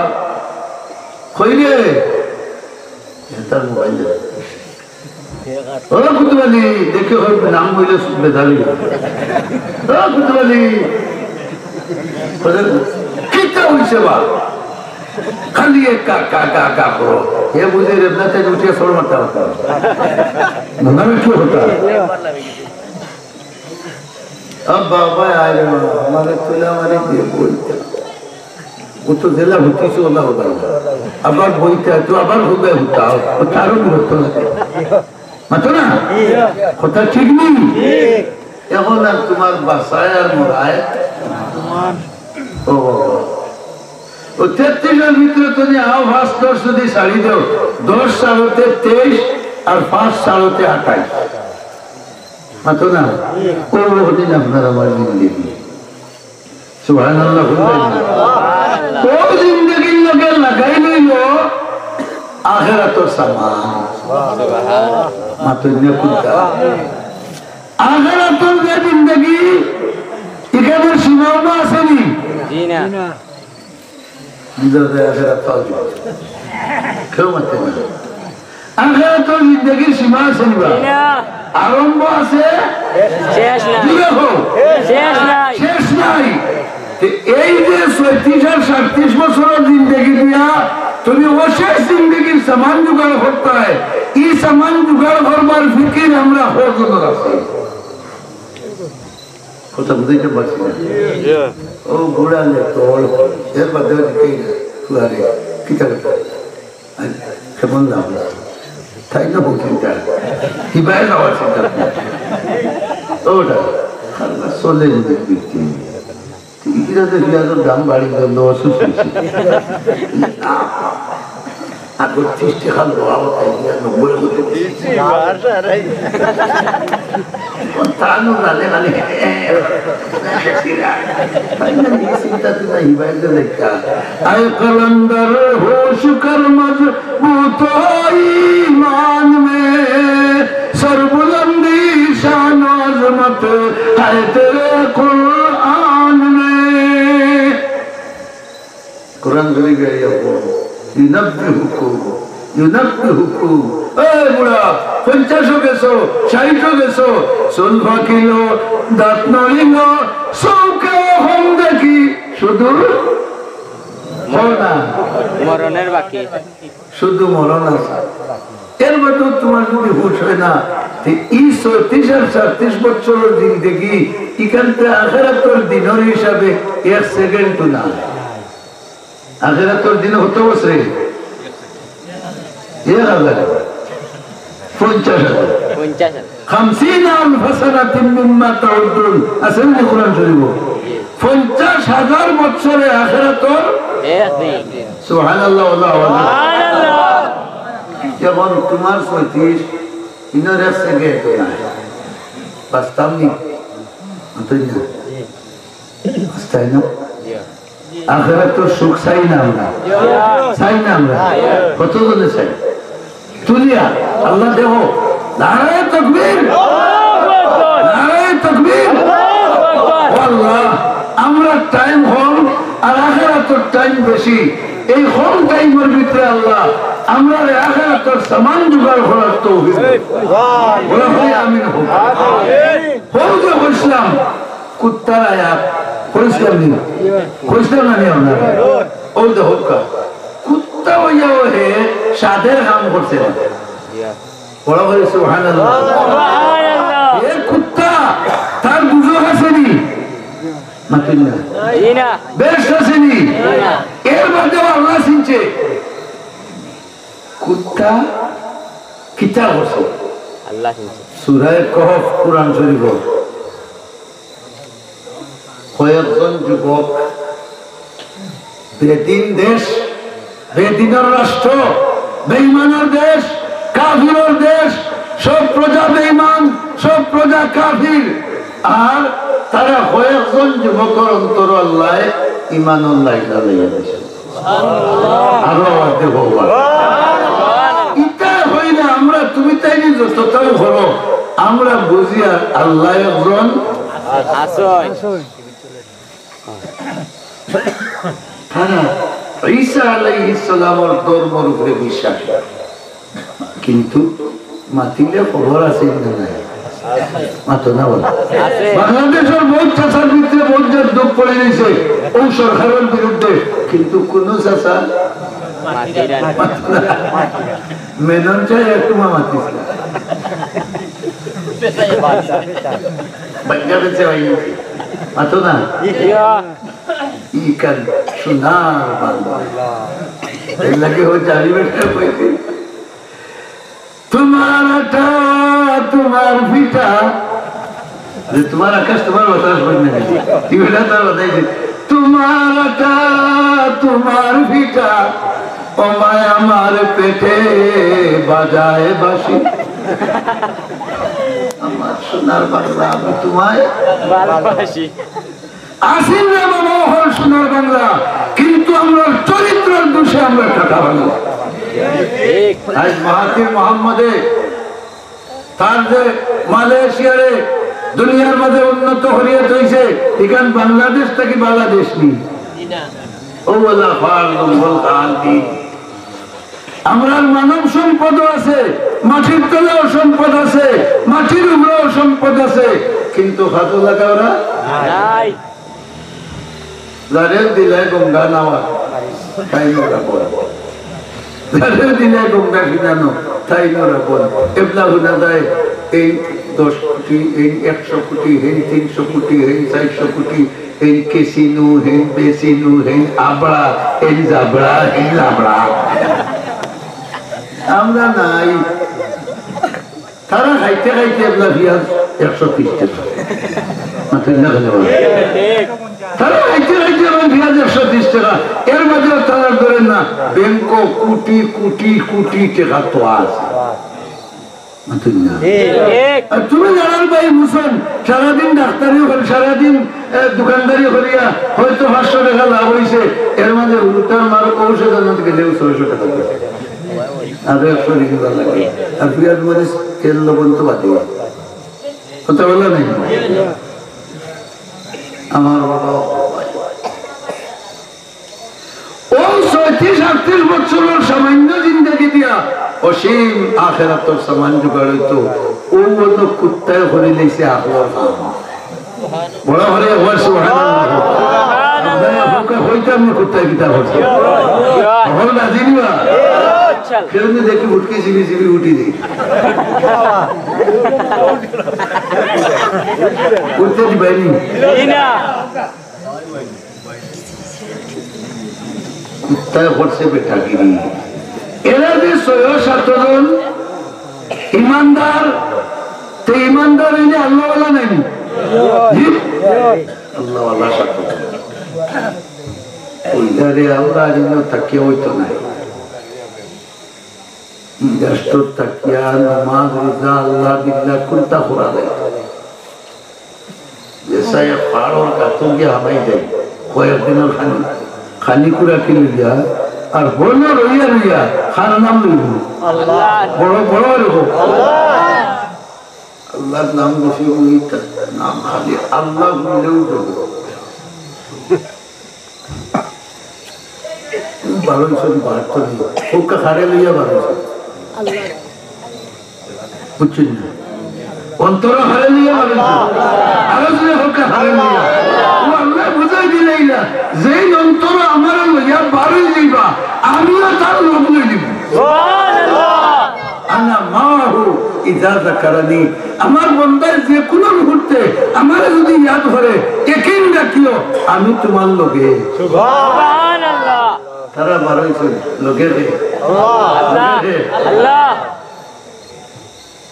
কই রে? এ তার মোবাইল দে। ও কুতুবালি, দেখে হয় নাম হইলে বেদারি। ও কুতুবালি, বলে, "কিতা হইছে বা?" খালি এক কা, কা, কা, কা করো। এ বুঝে রে, না তাই উঠিয়া সর মারতে হতো। মনে হয় কি হতো? আব্বা, আব্বা, আরে বাবা, আমারে তুলে আমারে দিয়ে বইতে। ও তো জেলা হতিস, ওলা হবা না। আবার বইতে, তো আবার হবে হতা, ও তারও বিরক্ত লাগে। মাতো না? কথা ঠিক নেই? এখন আর তোমার বাসায় আর মরায়। ও বাবা। ও তেত্রিশের ভিতরে তুমি আও, পাঁচ দশ যদি ছাড়ি দাও, দশ ছাড়তে তেইশ আর পাঁচ ছাড়তে আঠাইশ। মাতো না? ও দিন আপনার আমার জিন্দেগি। সুবহানাল্লাহ বলবেন। ও জিন্দেগির লগে লাগাই লইল আখেরাতর সামান। মাতো না কুনটা? আখেরাতর যে জিন্দেগি, এখানে সীমাও না আছেনি? জি না। বুঝা যায় আখেরাত পাওয়া যায়। কেউ মাতে না। আখেরাতর জিন্দেগির সীমা আছে নি বা? জি না। আরম্ভ আছে? শেষ নাই। জুড়ে হোক। শেষ নাই। শেষ নাই। তে এই যে ছয়ত্রিশ আর সাতত্রিশ বছরের জিন্দেগি দিয়া তুমি অশেষ জিন্দেগির সামান জোগাড় করতায়, এই সামান জোগাড় করবার ফিকির আমরা কতজন আছি? কথা বুঝাইতে পারছি না। ও বুড়া লে তোর, এর বাদে আর কেউ না। তুই আরে, কিতা কথা? আরে, কেমন না হলো? তাই না হোক চিন্তা। কি বাইরে যাওয়ার চিন্তা? ওটা, আল্লাহ চলে যদি বিক্রি। ইটা তো পেঁয়াজের দাম বাড়ি গেল, অসুস্থ হয়েছে। আগর ত্রিশ টাকা লোয়া হতো, ইয়া নব্বই হতো। ও তানু জানে মানে, তাই না, এই চিন্তা তো নাই, বাইরে লেখা। আয় কালান্দার হোশ কর মজবুত ইমান মে, সরবুলন্দি শান আজমত আয় তেরে কুরআন মে। কোরআন শরীফে আইয়া পড়ো, ইউনাব্বিহুকুম, ইউনাব্বিহুকুম। এই বুড়া, পঞ্চাশও গেছো, ষাইটও গেছো, চুল পাকিলো, দাঁত নড়িলো, চোখে এখন দেখি শুধু মরণ। মরণের বাকি। শুধু মরণ আছে। এর মধ্যে তোমার যদি হুশ হয় না, তো এই ছয়ত্রিশ আর সাতত্রিশ বছরের জিন্দেগি, এখান থেকে আখেরাতর দিনের হিসাবে এক সেকেন্ডও না। আখেরাতর দিন হতো বছরে এক হাজার, পঞ্চাশ হাজার। পঞ্চাশ হাজার। খামসিনা আলফা সানাতিন মিম্মা তাউদ্দুন। আছে না কোরআন শরীফ? পঞ্চাশ হাজার বছরে আখেরাতর। এক দিন। সুবহানাল্লাহ, আল্লাহু আকবার। সুবহানাল্লাহ। যেমন তোমার ছয়ত্রিশ, ইনোর এক সেকেন্ড না। বাস্তব নি? অতই না। বাস্তব না? আখেরাতর সুখ চাই না আমরা? চাই না আমরা? কতজনে চাই? তুলিয়া, আল্লাহ দেখো, নারায়ে তাকবীর, নারায়ে তাকবীর। ও আল্লাহ, আমরা টাইম কম আর আখেরাতর টাইম বেশি। এই কম টাইমের ভিতরে আল্লাহ, আমরা এই আখেরাতর সামান জোগাড় করার তৌফিক দাও। বলা হয় আমিন হোক। হোক যে কইছিলাম, কুত্তার আয়াত কইছিলাম নি? কইছিলাম না নি আপনারা? ও দেখো কা, কুত্তা হইয়াও হে সাদের কাম করছে না। বড় করে সুবহানাল্লাহ। সুবহানাল্লাহ। এ কুত্তা, তার বুঝো আছে নি? মাতিল না। জি না। বেশ আছে নি? জি না। এর মধ্যেও আল্লাহ চিনছে। কুত্তা কিতা করছে? আল্লাহ চিনছে। সূরা কহফ, কোরআন শরীফ। কয়েকজন যুবক, বেদিন দেশ, বেদিনর রাষ্ট্র, বেঈমানর দেশ, কাফিরর দেশ, সব প্রজা বেঈমান, সব প্রজা কাফির। আর তারা কয়েকজন যুবকর অন্তরো আল্লায় ইমানর light জ্বালাইয়া দিছে। আরো আওয়াজ দে বাবা। ইতা অইলে আমরা, তুমি তাইন যততাউ করো, আমরা বুঝিয়ার আল্লায় একজন। তারা ঈসা আলাইহিস সালামর ধর্মর উপরে বিশ্বাস করে। কিন্তু মাতিলে খবর আছে না নাই? মাতো না বলো। বাংলাদেশর বউত চাচার ভিতরে বউত জোর দুখ পড়ি গেছে অউ সরকারর বিরুদ্ধে, কিন্তু কুনু চাচা মাতো না। মেনন চাই একটু মা মাতিস না। বাচ্চা বেঁচে হয়ে গেছে। মাতো না। ইখান সোনার বাংলা। এর লাগি ও জানি বেটা কইছে, তোমার আটা, তোমার পিঠা, যে তোমার আকাশ, তোমার বাতাস বলে না। কি বেটা তার বাতাস যে, তোমার আটা, তোমার পিঠা, ও মায় আমার পেটে বাজায় বাঁশি। আমার সোনার বাংলা, আমি তোমায় ভালোবাসি। আসিল রে বাবা, হল সোনার বাংলা, কিন্তু আমরার চরিত্রর দোষে আমরা ঠেকা হলো। আজ মাহাথির মোহাম্মদে তার যে মালয়েশিয়ারে দুনিয়ার মাঝে উন্নত করিয়া থইছে, ইখান বাংলাদেশ থাকি বাংলাদেশ নি। ও আল্লাহ, ফার জঙ্গল কাল দি। আমরার মানব সম্পদও আছে, মাটির তলেও সম্পদ আছে, মাটির উপরেও সম্পদ আছে, কিন্তু খাজা লাগাওরা নাই। যারে দিলে গঙ্গা নাওয়া, তাইন ওরা বল। যারে দিলে গঙ্গা ফিরানো, তাইন ওরা বল। এবলা হুনা যায়, এই দশ কোটি, এই একশো কোটি, এই তিনশো কোটি, এই চারশো কোটি, এই কেসিনু, এই বেসিনু, এই আবড়া, এই জাবড়া, এই লাবড়া। আমরা নাই। তারা খাইতে খাইতে এবলা পিয়াজ একশো তিরিশ টেকা। মাতইন না কেনে বলো? তারা খাইতে খাইতে এবলা পিয়াজ একশো তিরিশ টেকা। এর মাঝে তারা ধরেন না, ব্যাংকো কোটি কোটি কোটি টেকা তো আছে। মাতইন না। আর তুমি যারার ভাই মুসন, সারাদিন ডাক্তারি করি, সারাদিন, এ, দোকানদারি করিয়া হয়তো পাঁচশো টেকা লাভ হইছে, এর মাঝে উল্টার মার ঔষধ আনাত গেলেও ছয়শো টেকা লাগে। আরো একশো ঋণ লাগে। আর পিয়াজ মরিচ তেল লবণ তো বাদে। কথা বলা নাই? আমার বাবা, ও ছয়ত্রিশ আটত্রিশ বছরর সামান্য জিন্দেগি দিয়া অসীম আখেরাতর সামান জোগাড় হইতো। ও অত কুত্তায় করি লইছে আখলর কাম। বড় করে একবার সুবহানাল্লাহ। আপনারা হুকা হইতাম না কুত্তায় কিতা করছে। এখন রাজি নিবা? কেউ যদি দেখি উঠকে সিবি সিবি উঠি দিই। উঠতে দিবাই নি? কুত্তায় করছে বেটাগিরি। এরা যে ছয় সাত জন ইমানদার, তে ইমানদার হইলে আল্লাহওয়ালা নাইনি? জি? আল্লাহওয়ালা সাত জন। ওইটারে আমরা আর ইনো তাকিয়া হইতো নাই। ইন্ডাস্ট্রি তাকিয়া নামাজ, রোজা, আল্লাহ, বিল্লাহ, কোনটা করা যায়? যেসা এক পাহাড়র গাতো গিয়া হামাই যায়, কয়েকদিনর খানি, খানি কুড়াকি লইয়া, আর বনো রইয়া রইয়া, খার নাম লইব। আল্লাহ। বড়, বড় রেখো। আল্লাহ। আল্লাহর নাম বসে ওই নাম খালি আল্লাহ বললেও দেবো। বারোইশো বাহাত্তর নেই। হুক্কা খারে লইয়া বারোইশো। বুঝছেন না? অন্তর খারে লইয়া বারোইশো। আরো জোরে হুক্কা খারে লইয়া। ও আল্লাহ বুঝাই দিলে ইলা, যেই অন্তর আমার লইয়া বারোই যাইবা, আমিও তার লোক লই দিব। আনা মাহু ইজা যাকারানি। আমার বন্দায় যে কোনো মুহূর্তে আমারে যদি ইয়াদ করে, একিন রাখিও, আমি তোমার লগে। সুবহানাল্লাহ। তারা বারোইশো লগে রে। আল্লাহ। লগে রে। আল্লাহ।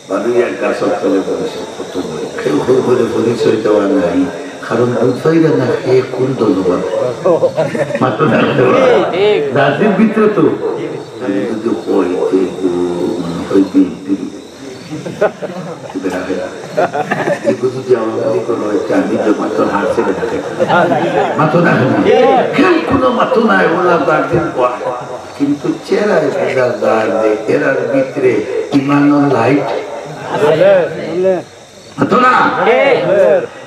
বারোই এক গাছর তলে বসে কত বড়। কেউ কেউ করে পরিচয় দেওয়া নাই। কারণ বুঝাইরা না হে কোন দলবাদ। মাত্র না। দার্জির ভিতরে তো আমি যদি কই, তে মনে হয় বিএনপি। এগুলো যদি আওয়ামী লীগ করো, এটা আমি যে মাত্র হারছে বেটা। মাত্র না। কেউ কোনো মাত্র নাই, ওলা দার্জির পর। কিন্তু চেহারায় বোঝা যায় যে এরার ভিতরে ইমানর লাইট। মাত্র না।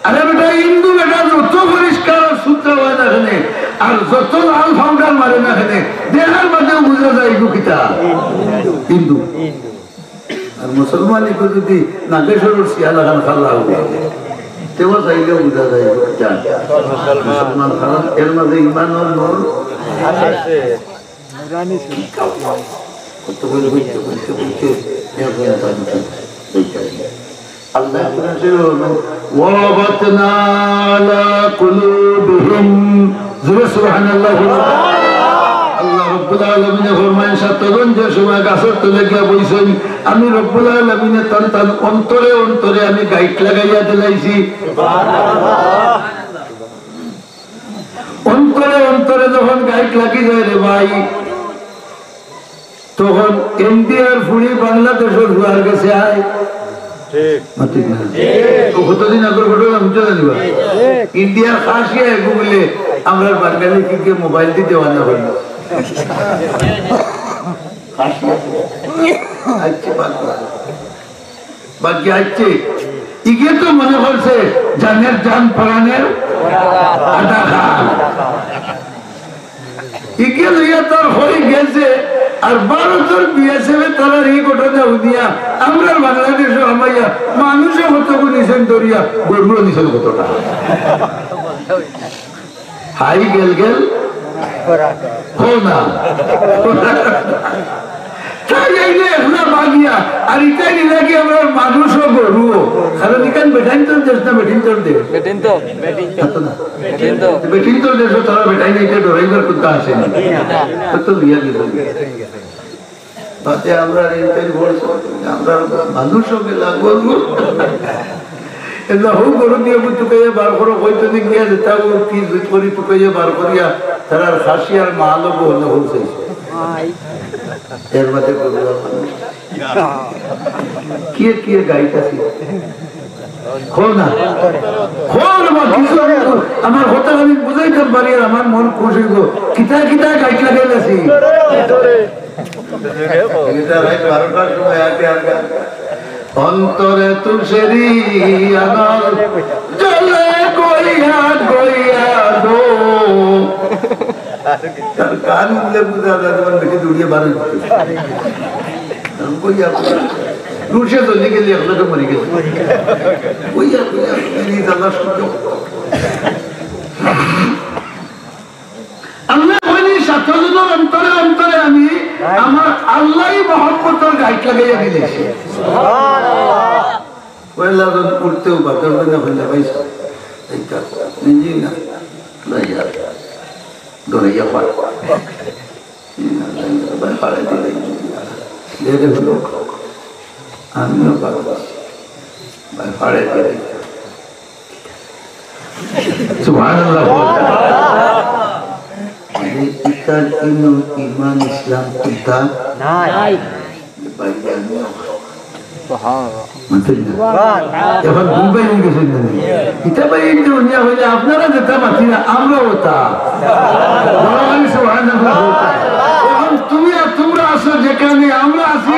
আরে বেটা, হিন্দু বেটা যত পরিষ্কার আর শুদ্ধ হয় না কেনে, আর যত লাল পাউডার মারে না কেনে, দেখার মাঝেও বুঝা যায় এগু কিতা হিন্দু। আর মুসলমান এগু যদি নাগেশ্বরর শিয়াল লাগান খাল্লা হবে, তেও চাইলেও বুঝা যায় এগু কিতা মুসলমান, কারণ এর মাঝে ইমানর নূর আছে। কত বই বইতে, বইতে, বইতে, এখন তার মুখে বইতে হবে। আল্লাহ কোরআন শরীফে বলেন, "ওয়ারাবাতনা আলা কুলুবিহিম।" জোরে সুবহানাল্লাহ বলুন। আল্লাহ রাব্বুল আলামিনে ফরমাইন, "সাতজন যে সময় গাছর তলে গিয়া বইছইন, আমি রব্বুল আলামিনে তান তান অন্তরে অন্তরে আমি গাইট লাগাইয়া দিলাইছি।" অন্তরে অন্তরে যখন গাইট লাগি যায় রে ভাই, তখন ইন্ডিয়ার ফুড়ি বাংলাদেশর ফুয়ার গেছে আয়। ঠিক। মাতিক না। তো কতদিন আগর ঘটনা বুঝছো না বা? ইন্ডিয়ার খাসিয়া এগু বুলে আমরা বাঙালি কি গিয়া মোবাইল দিতে বানা হইল। খাসিয়া। আচ্ছা, বাদ দাও। বাকি আইছে, ইগে তো মনে করছে জানের জান, প্রাণের আধা খান। ইগে লইয়া তার হয়ে গেছে, আর ভারতর বিএসএফ এ তারা এই ঘটনা হুনিয়া আমরা বাংলাদেশে হামাইয়া মানুষে কতগু নিছেন ধরিয়া, গরুও নিছেন কতটা। হাই গেল গেল। হো না। তাই এই যে এখন বাগিয়া, আর ইটাই নিলাকি আমরা মানুষও গরুও। কারণ ইখান বেটাইন তো দেশ না, বেটিন তো দেশ। বেটিন তো, বেটিন তো। হাতো না। বেটিন তো। বেটিন তো দেশ, তারা বেটাইন ইটা ডরাইবার কথা আছে না। তো, তো বিয়া দিল। তাতে আমরা রেলগাড়ি বলছি, আমরা মানুষ সঙ্গে লাগবো। এগুলা হউ গরু দিয়ে বুঝ তুকাইয়া বার করো, হয়তো নি গিয়া যেটা ও কি জুত করি তুকাইয়া বার করিয়া, তার আর খাসি আর মালও বহন হচ্ছে। এর মধ্যে গরু আর মানুষ। কিয়ে কিয়ে গাইতাছি। খো না। খো না, বা কিছু আমি, আমার কথা আমি বুঝাইতাম পারি আর আমার মন খুশ হইব। কিতা কিতা গাইট লাগাইলাছি। এটা রাত বারোটার সময় আগে আগে। অন্তরে তুষেরি আনার জলে গইয়া গইয়া গো। তার গান উঠলে বুঝা যায়, যখন বেশি দৌড়িয়ে বার হয়ে যেত। গইয়া গইয়া। রুশে চলে গেলে এখন তো মরে গেছে। গইয়া গইয়া, এই জ্বালা সহ্য করতে। আল্লাহ বলি, সাতজনের অন্তরে অন্তরে আমি আমার আল্লাহই মহব্বতর গাইট লাগাইয়া দিলেছি। পয়লা জন উঠতেও বাধ্য হবে না, হইলে ভাই সাহেব, এইটা নিজেই না, না, ইয়ার, দৌড়াইয়া পার। ভাই, ফাড়ে দিলে, লেটে হলো, আমিও পারবো। ভাই, ফাড়ে দিলে। সুবহানাল্লাহ। আরে, ইতার ইনো ইমান ইসলাম কিতা? নাই। ভাই, আমিও। সুবহানাল্লাহ। মানছেন না? এখন দুই ভাই হয়ে গেছেন না? ইতা ভাই এই যে উনিয়া হইলে আপনারা যেটা মাতি না, আমরাও তা। বড় ভাই সুবহানাল্লাহ। এখন তুমি আর তোমরা আছো যেখানে, আমরা আছি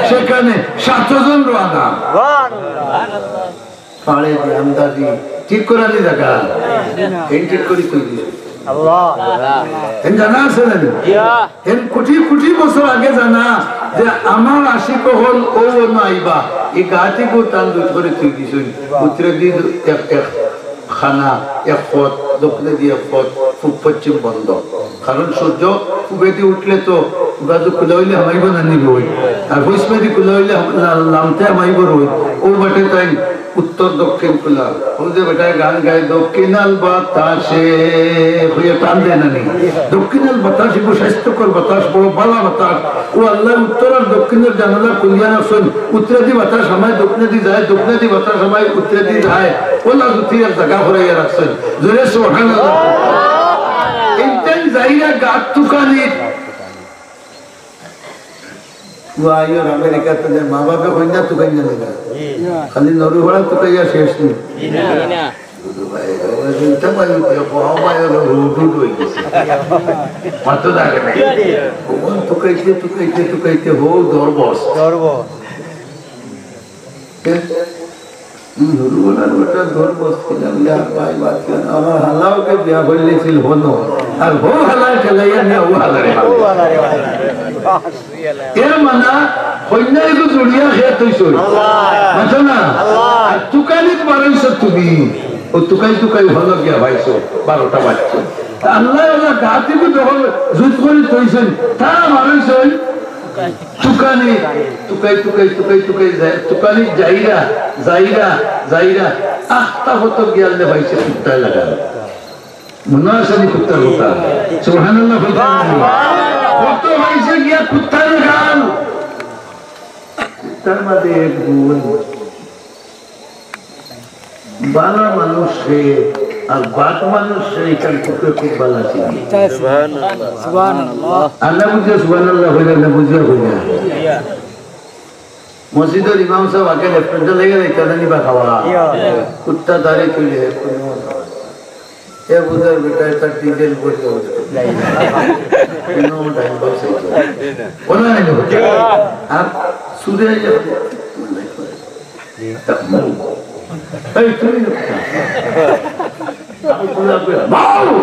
সেখানে, সাতজন রওয়ানা। ফাড়ে দি আন্দাজি ঠিক করানি জাগা। এন ঠিক করি কই দিছে। আল্লাহ। এন জানা আছে না নি? এন কোটি কোটি বছর আগে জানা যে আমার আশিক হল ও অন্য আইবা। এই গাতিগু তান দুধ করে তুই দিছুন। উত্তরে দি এক, এক খানা, এক পথ, দক্ষিণে দি এক পথ, পূব পশ্চিম বন্ধ। কারণ সূর্য পূবেদি উঠলে তো বাজু খোলা হইলে হামাইব না নিব ওই। আর পশ্চিমেদি খোলা হইলে হাম-, লা-, লামতে হামাইব রই। ও বাটে তাই উত্তর দক্ষিণ খোলা। অউ যে বেটায় গান গায়, "দক্ষিণাল বাতাসে", কইয়া টান দেয় না নি? দক্ষিণাল বাতাস, এগু স্বাস্থ্যকর বাতাস, বড় বালা বাতাস। অউ আল্লায় উত্তর আর দক্ষিণর জানালা খুলিয়া রাখছইন। উত্তরেদি বাতাস হামায়, দক্ষিণেদি যায়, দক্ষিণেদি বাতাস হামায়, উত্তরেদি যায়। অলা জুতি এক জাগা করাইয়া রাখছইন। জোরে সুবহানাল্লাহ। ইনতাইন যাইরা গাত তুকানিত। ও আইয়র আমেরিকাত নে, মা বাপে কইন না তুকাইন না লেগা। খালি নরু ভাড়া তুকাইয়া শেষ নি। জি না। জি না। দুদু ভাই, ওরা চিন্তা পাই উঠে, কম ভাই ওরা হুট হুট হয়ে গেছে। মাত্র দাঁড়ে নাই। ওখান তুকাইতে, তুকাইতে, তুকাইতে হো দরবস। দরবস। হুম, হুরু ওনার বেটা ঘর বসছিলাম, ইয়া ভাই বাঁচিও না। আমার হালাওকে বিয়া করলেছিল হনো, আর হো হালায় খেলাইয়া নিয়ে হো হালারে মারলো। এর মানে, কইন্যা এগু জুড়িয়া খেত হইছে। মাতো না? আর তুকানিত বারইছো তুমি, ও তুকাই তুকাই হলো গিয়া পাইছো, বারোটা বাজছে। তা আল্লায় ওলা গাতিগু যখন জুত করি থইছইন, তারা বারইছইন। তুকানি, তুকাই, তুকাই, তুকাই, তুকাই, যাই-, তুকানি যাইরা, যাইরা, যাইরা, আখতা ফটো গিয়ালে পাইছে কুত্তায় লাগাল। মনো আছে নি কুত্তার কথা? সুবহানাল্লাহ বলতে হবে। ফটো পাইছে গিয়া কুত্তায় লাগাল। কুত্তার মাঝে এক গুণ। বালা মানুষ সে, আর বাদ মানুষ সে, এখান থেকে খুব বালা চিনি। সুবহানাল্লাহ। সুবহানাল্লাহ। আল্লাহ বুঝে সুবহানাল্লাহ হইলে না বুঝে হইলে। মসজিদর ইমাম সাহেব আগে লেফটেন্ট লেগে যাইতে না নিবা খাওয়া। ইয়া। কুত্তা দাড়ি তুলে, কোনো এ বুঝার বেটা, এটা ডিজেল পড়ে যাবে। কোনো ডাইন বক্স হইতো। ওলা নাই হতো। আর সুরে যাবে। এই, তুমি না। আমি বললাম, "বাউ!"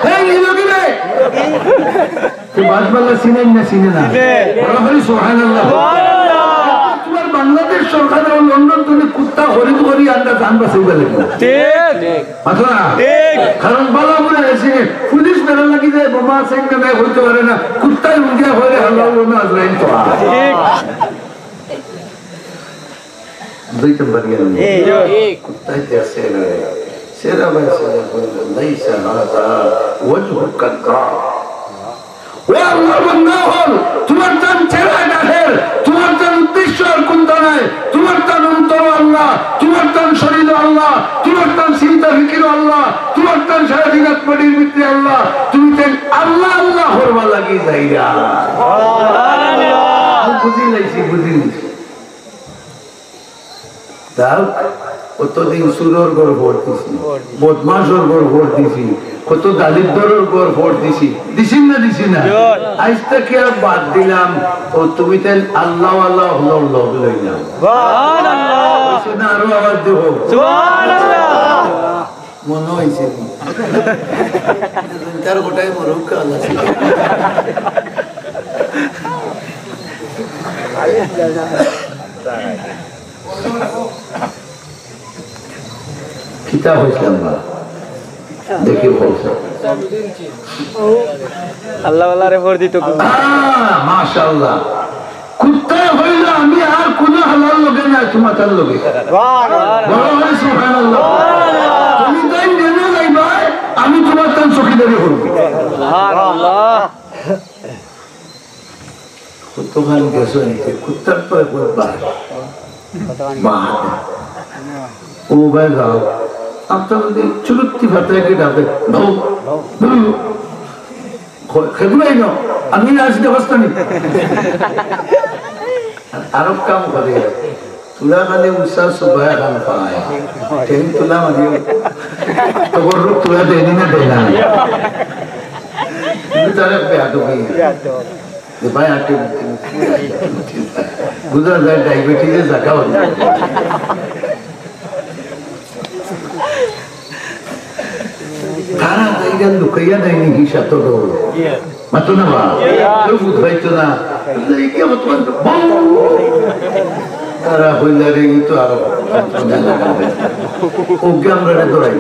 এই, নিল কি রে? তুই বাদ বালা চিনেন না, চিনে না? চিনে। বড় করি সুবহানাল্লাহ। সুবহানাল্লাহ। তোমার বাংলাদেশ সরকার আর লন্ডন তুমি কুত্তা খরিদ করি আমরা জান বাঁচাইবা লাগবে। ঠিক। মাতো না? ঠিক। কারণ বালা বুড়া এসে পুলিশ বেড়া লাগি যায়, বোমা আছে কিনা নাই হইতে পারে না। কুত্তায় উঙ্গিয়া হইলে হাল্লা হইল না, আজরাইল তো আর। ঠিক। বুঝাইতাম পারি আমি। জি। কুত্তায় তো আছে না। সেরা ভাই সেরা বলল, "লাইসা হাযা ওয়াজহুকা কাযযাব।" ও আল্লাহর বান্দা হল, তোমার তান চেহারা কাফের, তোমার তান উদ্দেশ্য আর কোনটা নাই, তোমার তান অন্তর আল্লাহ, তোমার তান শরীর আল্লাহ, তোমার তান চিন্তা ফিকির আল্লাহ, তোমার তান সারা দিন আত্মাটির ভিতরে আল্লাহ, তুমি তাই আল্লাহ আল্লাহ হরবা লাগি যাইরা। আমি বুঝি লাইছি, বুঝি লাইছি। যাক, কতদিন চুরর ঘর ভোট দিছি, বদমাশর ঘর ভোট দিছি, কত দালিদ্দরর ঘর ভোট দিছি, দিছি না দিছি না? আইজ থাকি আর বাদ দিলাম, ও তুমি তাইন আল্লাহ আল্লাহ হলো লোক লইলাম। সুবহানাল্লাহ। হইছে না? আরো আওয়াজ দেব। সুবহানাল্লাহ। মনো অইছে নি? তার গোটাই মরুক কাল আছে। কিতা অইছে আমরা? দেখি বলছে। আল্লাহ আল্লাহ রে ভোট দিত। আহ, মাশাআল্লাহ। কুত্তায় কইল, "আমি আর কুনু হালার লগে না, তোমার তার লগে।" বড় করি সুবহানাল্লাহ। তুমি তাই নেমে যাইবা, আমি তোমার তার চকিদারি করব। সুবহানাল্লাহ। কতখান গেছো নিতে, কুত্তার তো একবার বার। বাদ। ও ভাই যাও। আপনার যদি চুলুত্তি ফাটায় কি ডাকে, "বাবু, বাবু।" খ-, খেগুলাই ন, আমি না আসতে পারতাম নি। আরো কাম করে, তুলা খালি উষা সুবায় খান পায়। ট্রেন তুলা মানে, তবর রূপ তুলা দেয়নি না দেয় না। কিন্তু তার এক বেয়াদবি। যে ভাই আটে বুঝা যায় ডায়াবেটিসে জাগা হল। তারা যাইরা লুকাইয়া দেয়নি হিসাব তো ডর। মাতো না বা? কেউ বুঝ পাইতো না। এই কি বর্তমান বউ। তারা কইলা রে, ই তো আরো। ওকে আমরা রে দৌড়াই।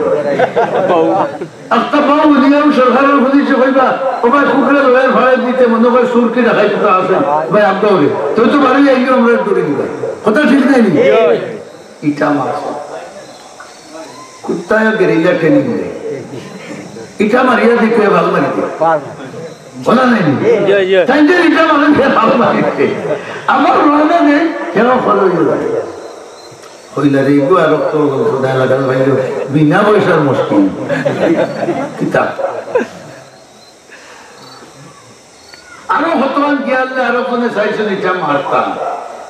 আস্তা পাও উলিয়াও সরকারের পুলিশে কইবা, "ও ভাই, কুকুরে লড়াই ফাড়াই দিতে মনে হয় সুরকি দেখাই তো আছে। ভাই, আব্দা ওরে। তুই তো বাড়ি আইলে আমরা দৌড়ে দিবা।" কথা ঠিক নাই নি? ইটা মারছে। কুত্তায় গেরিলা ট্রেনিং দেয়। ইটা মারিয়া দেখে ভালো মারি দেয়। বলা নাই নি? জি, জি। তাই যে ইটা মারে সে ভালো মারি দেয়। আমার রওনা নেই, কেন ফলো হইল? হইলা রে, এগো আর রক্ত খোদায় লাগাল ভাইল, বিনা পয়সার মুশকিল। কিতাব। আরো হতমান গিয়ালে আরো কোনে চাইছেন ইটা মারতা।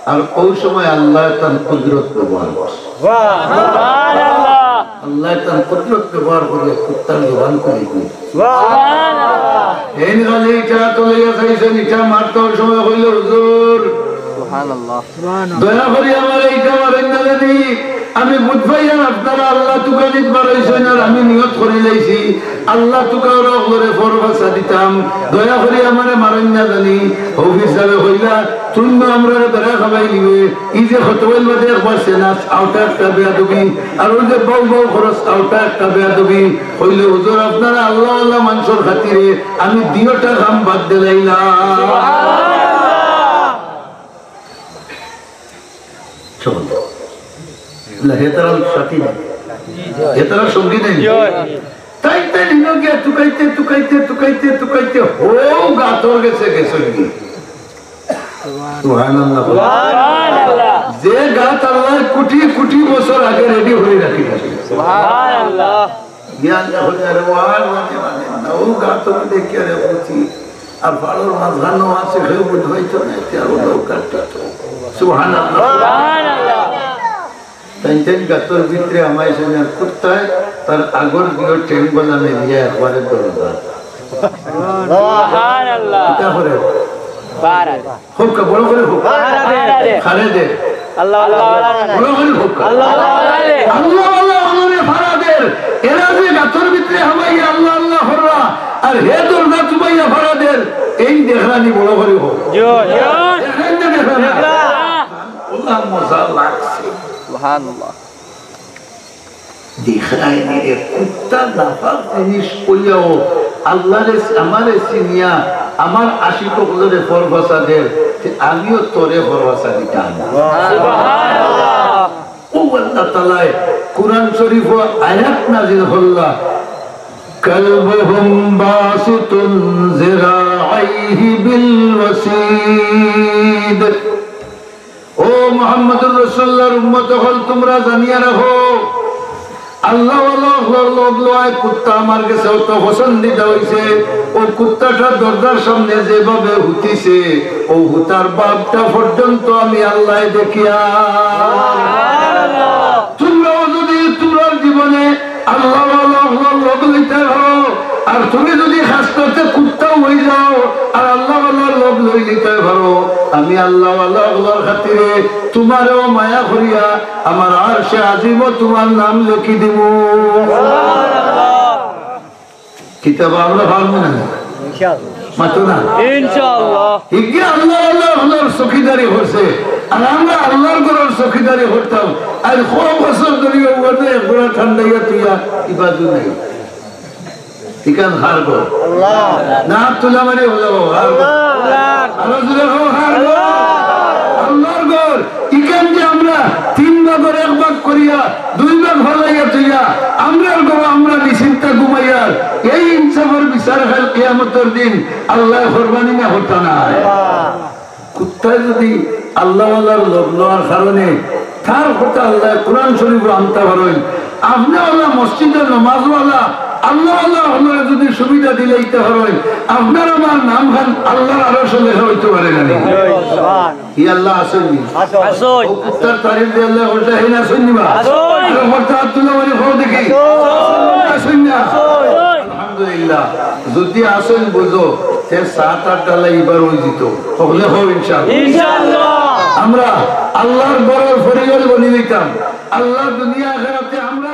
আর ওই সময় আল্লাহ তার কুদরত ব্যবহার করছে। সুবহানাল্লাহ। আল্লাহ তার কুদরত ব্যবহার করে কুত্তার জবান খুলে দিয়েছে। সুবহানাল্লাহ। এই নিয়ে ইটা তো লইয়া চাইছেন, ইটা মারতে ওই সময় কইল, "হুজুর, সুবহানাল্লাহ। দয়া করি আমার ইটা মারেন না জানি।" আমি বুঝ পাইয়ার আপনারা আল্লাহ তুকানিত বাড়াইছেন, আর আমি নিয়ত করি লাইছি, আল্লাহ তুকা ওরা ওগুলোরে ফরফাসা দিতাম। দয়া করি আমারে মারেন না জানি। হফিজ সাহেব কইলা, "তুই না আমরারে বেড়া খাবাই নিবে।" এই যে হতবল বাদে একবার সেনাস, আওটা একটা বেয়াদবি, আর ওই যে বাউ বাউ খরচ, আওটা একটা বেয়াদবি। কইলে, "হুজুর, আপনারা আল্লাহ আল্লাহ মানুষের খাতিরে আমি দুইটা কাম বাদ দিলাইলাম।" চলো। না, হে তারা সাথী নাই। হে তারা সঙ্গী নাই। তাই তাই নিল গিয়া তুকাইতে, তুকাইতে, তুকাইতে, তুকাইতে, হো গাতর গেছে গেছে কি? সুবহানাল্লাহ। সুবহানাল্লাহ। যে গাত আল্লাহ কোটি কোটি বছর আগে রেডি করে রাখি গেছে। সুবহানাল্লাহ। জ্ঞান যখন আরে ওয়ার মাঝে মাঝে না, ও গাতর দেখে আরে বুঝি। আর পাড়র মাঝখানো আছে, কেউ বুঝ পাইতো না, এতে আরো দরকারটা তো। সুবহানাল্লাহ। সুবহানাল্লাহ। তাই তাই গাতর ভিতরে আমায় সে আর কুত্তায় তার আগর দিকে ঠেং গলা মেলিয়া একবারে দরজা। সুবহানাল্লাহ। কিতা করে? পাহারা দে। হোক, বড় করে হোক। পাহারা দে। পাহারা দে। খারে দে। আল্লাহ, আল্লাহ, আল্লাহ। বড় করে হোক। আল্লাহ, আল্লাহ, আল্লাহ। আল্লাহ, আল্লাহ, আল্লাহ রে ফারা দের। এরা যে গাতর ভিতরে হামাইয়া আল্লাহ, আল্লাহ কররা, আর হে দরজা তুমাইয়া ফারা দের, এই দেখরানি বড় করে হোক। জি, জি। দেখরানি না দেখরানি? দেখরাম। ওলা মজা লাগছে। সুবহানাল্লাহ। দেখরায়নি রে, কুত্তা নাপাক জিনিস কইয়াও আল্লাহরে, আমারে চিনিয়া, আমার আশিক অকলরে ফরফাসা দের, তে আমিও তোরে ফরফাসা দিতাম। সুবহানাল্লাহ। ও আল্লাহ তাআলায় কোরআন শরীফো আয়াত নাজিল করলা, "কালবুহুম বাসিতুন যিরাআইহি বিল ওয়াসিদ।" ও মুহাম্মদুর রাসূলুল্লাহর উম্মত অকল, তুমরা জানিয়া রাখো, আল্লাহওয়ালা অকলর লগ লওয়ায় কুত্তা আমার গেছে অত পছন্দিদা অইছে। ও কুত্তাটা দরজার সামনে যেভাবে হুতিছে, ও হুতার ভাবটা পর্যন্ত আমি আল্লায় দেখিয়ার। তুমরাও যুদি তুমরার জীবনে আল্লাহওয়ালা অকলর লগ লইতায় পারো, আর তুমি যুদি খাসলতে কুত্তাও অইযাও, আর আল্লাহওয়ালার লগ লই নিতায় পারো, আমি আল্লাহওয়ালা অকলর খাতিরে তুমারেও মায়া করিয়া আমার আরশে আজিমো তুমার নাম লেখি দিমু। কিতাব আমরা পারমু না? ইনশাআল্লাহ। মাতো না? ইনশাআল্লাহ। হিগে আল্লাহওয়ালা অকলর চকিদারি করছে, আর আমরা আল্লাহর ঘরর চকিদারি করতাম। আর কত বছর ধরি ওখানে এক ঘোড়া ঠান্ডাইয়া তুইয়া ইবাদু নাই। ইখান কার ঘর? আল্লাহ। না, তুলা মারি হলো, কার ঘর? আল্লাহ। আরো জোরে কও, কার ঘর? আল্লাহর ঘর। ইখান যে আমরা তিন ভাগর এক ভাগ করিয়া, দুই ভাগ ফালাইয়া তুইয়া, আমরার ঘর আমরা নিশ্চিন্তা ঘুমাইয়ার, এই ইনসাফর বিচার কাইল কিয়ামতর দিন আল্লায় করবানি না করতা নায়? কুত্তায় যুদি আল্লাহওয়ালার লগ লওয়ার কারণে তার কথা আল্লায় কোরআন শরীফো আনতা পারইন, আপনেওয়ালা মসজিদর নমাজওয়ালা আল্লাহওয়ালা অকলরে যুদি সুবিধা দিলাইতা পারইন, আপনার আমার নামখান আল্লাহর আরশো লেখা অইতো পারে না নি? ই আল্লাহ আছইন নি? আছইন। ও কুত্তার তারিফ দিয়া আল্লায় কইতা, হে না আছইন নি বা? আছইন। আরো কইতা, আব্দুল্লাহ মারি কও দেখি। আছইন। আছইন না? আছইন। আলহামদুলিল্লাহ, যুদি আছইন বুঝো, তে সাত আট ডালা ইবার অইযিতো। হকলে কও ইনশাআল্লাহ। ইনশাআল্লাহ। আমরা আল্লাহর ঘরর ফরিয়াল বনি দিতাম। আল্লাহ দুনিয়া আখেরাতে আমরা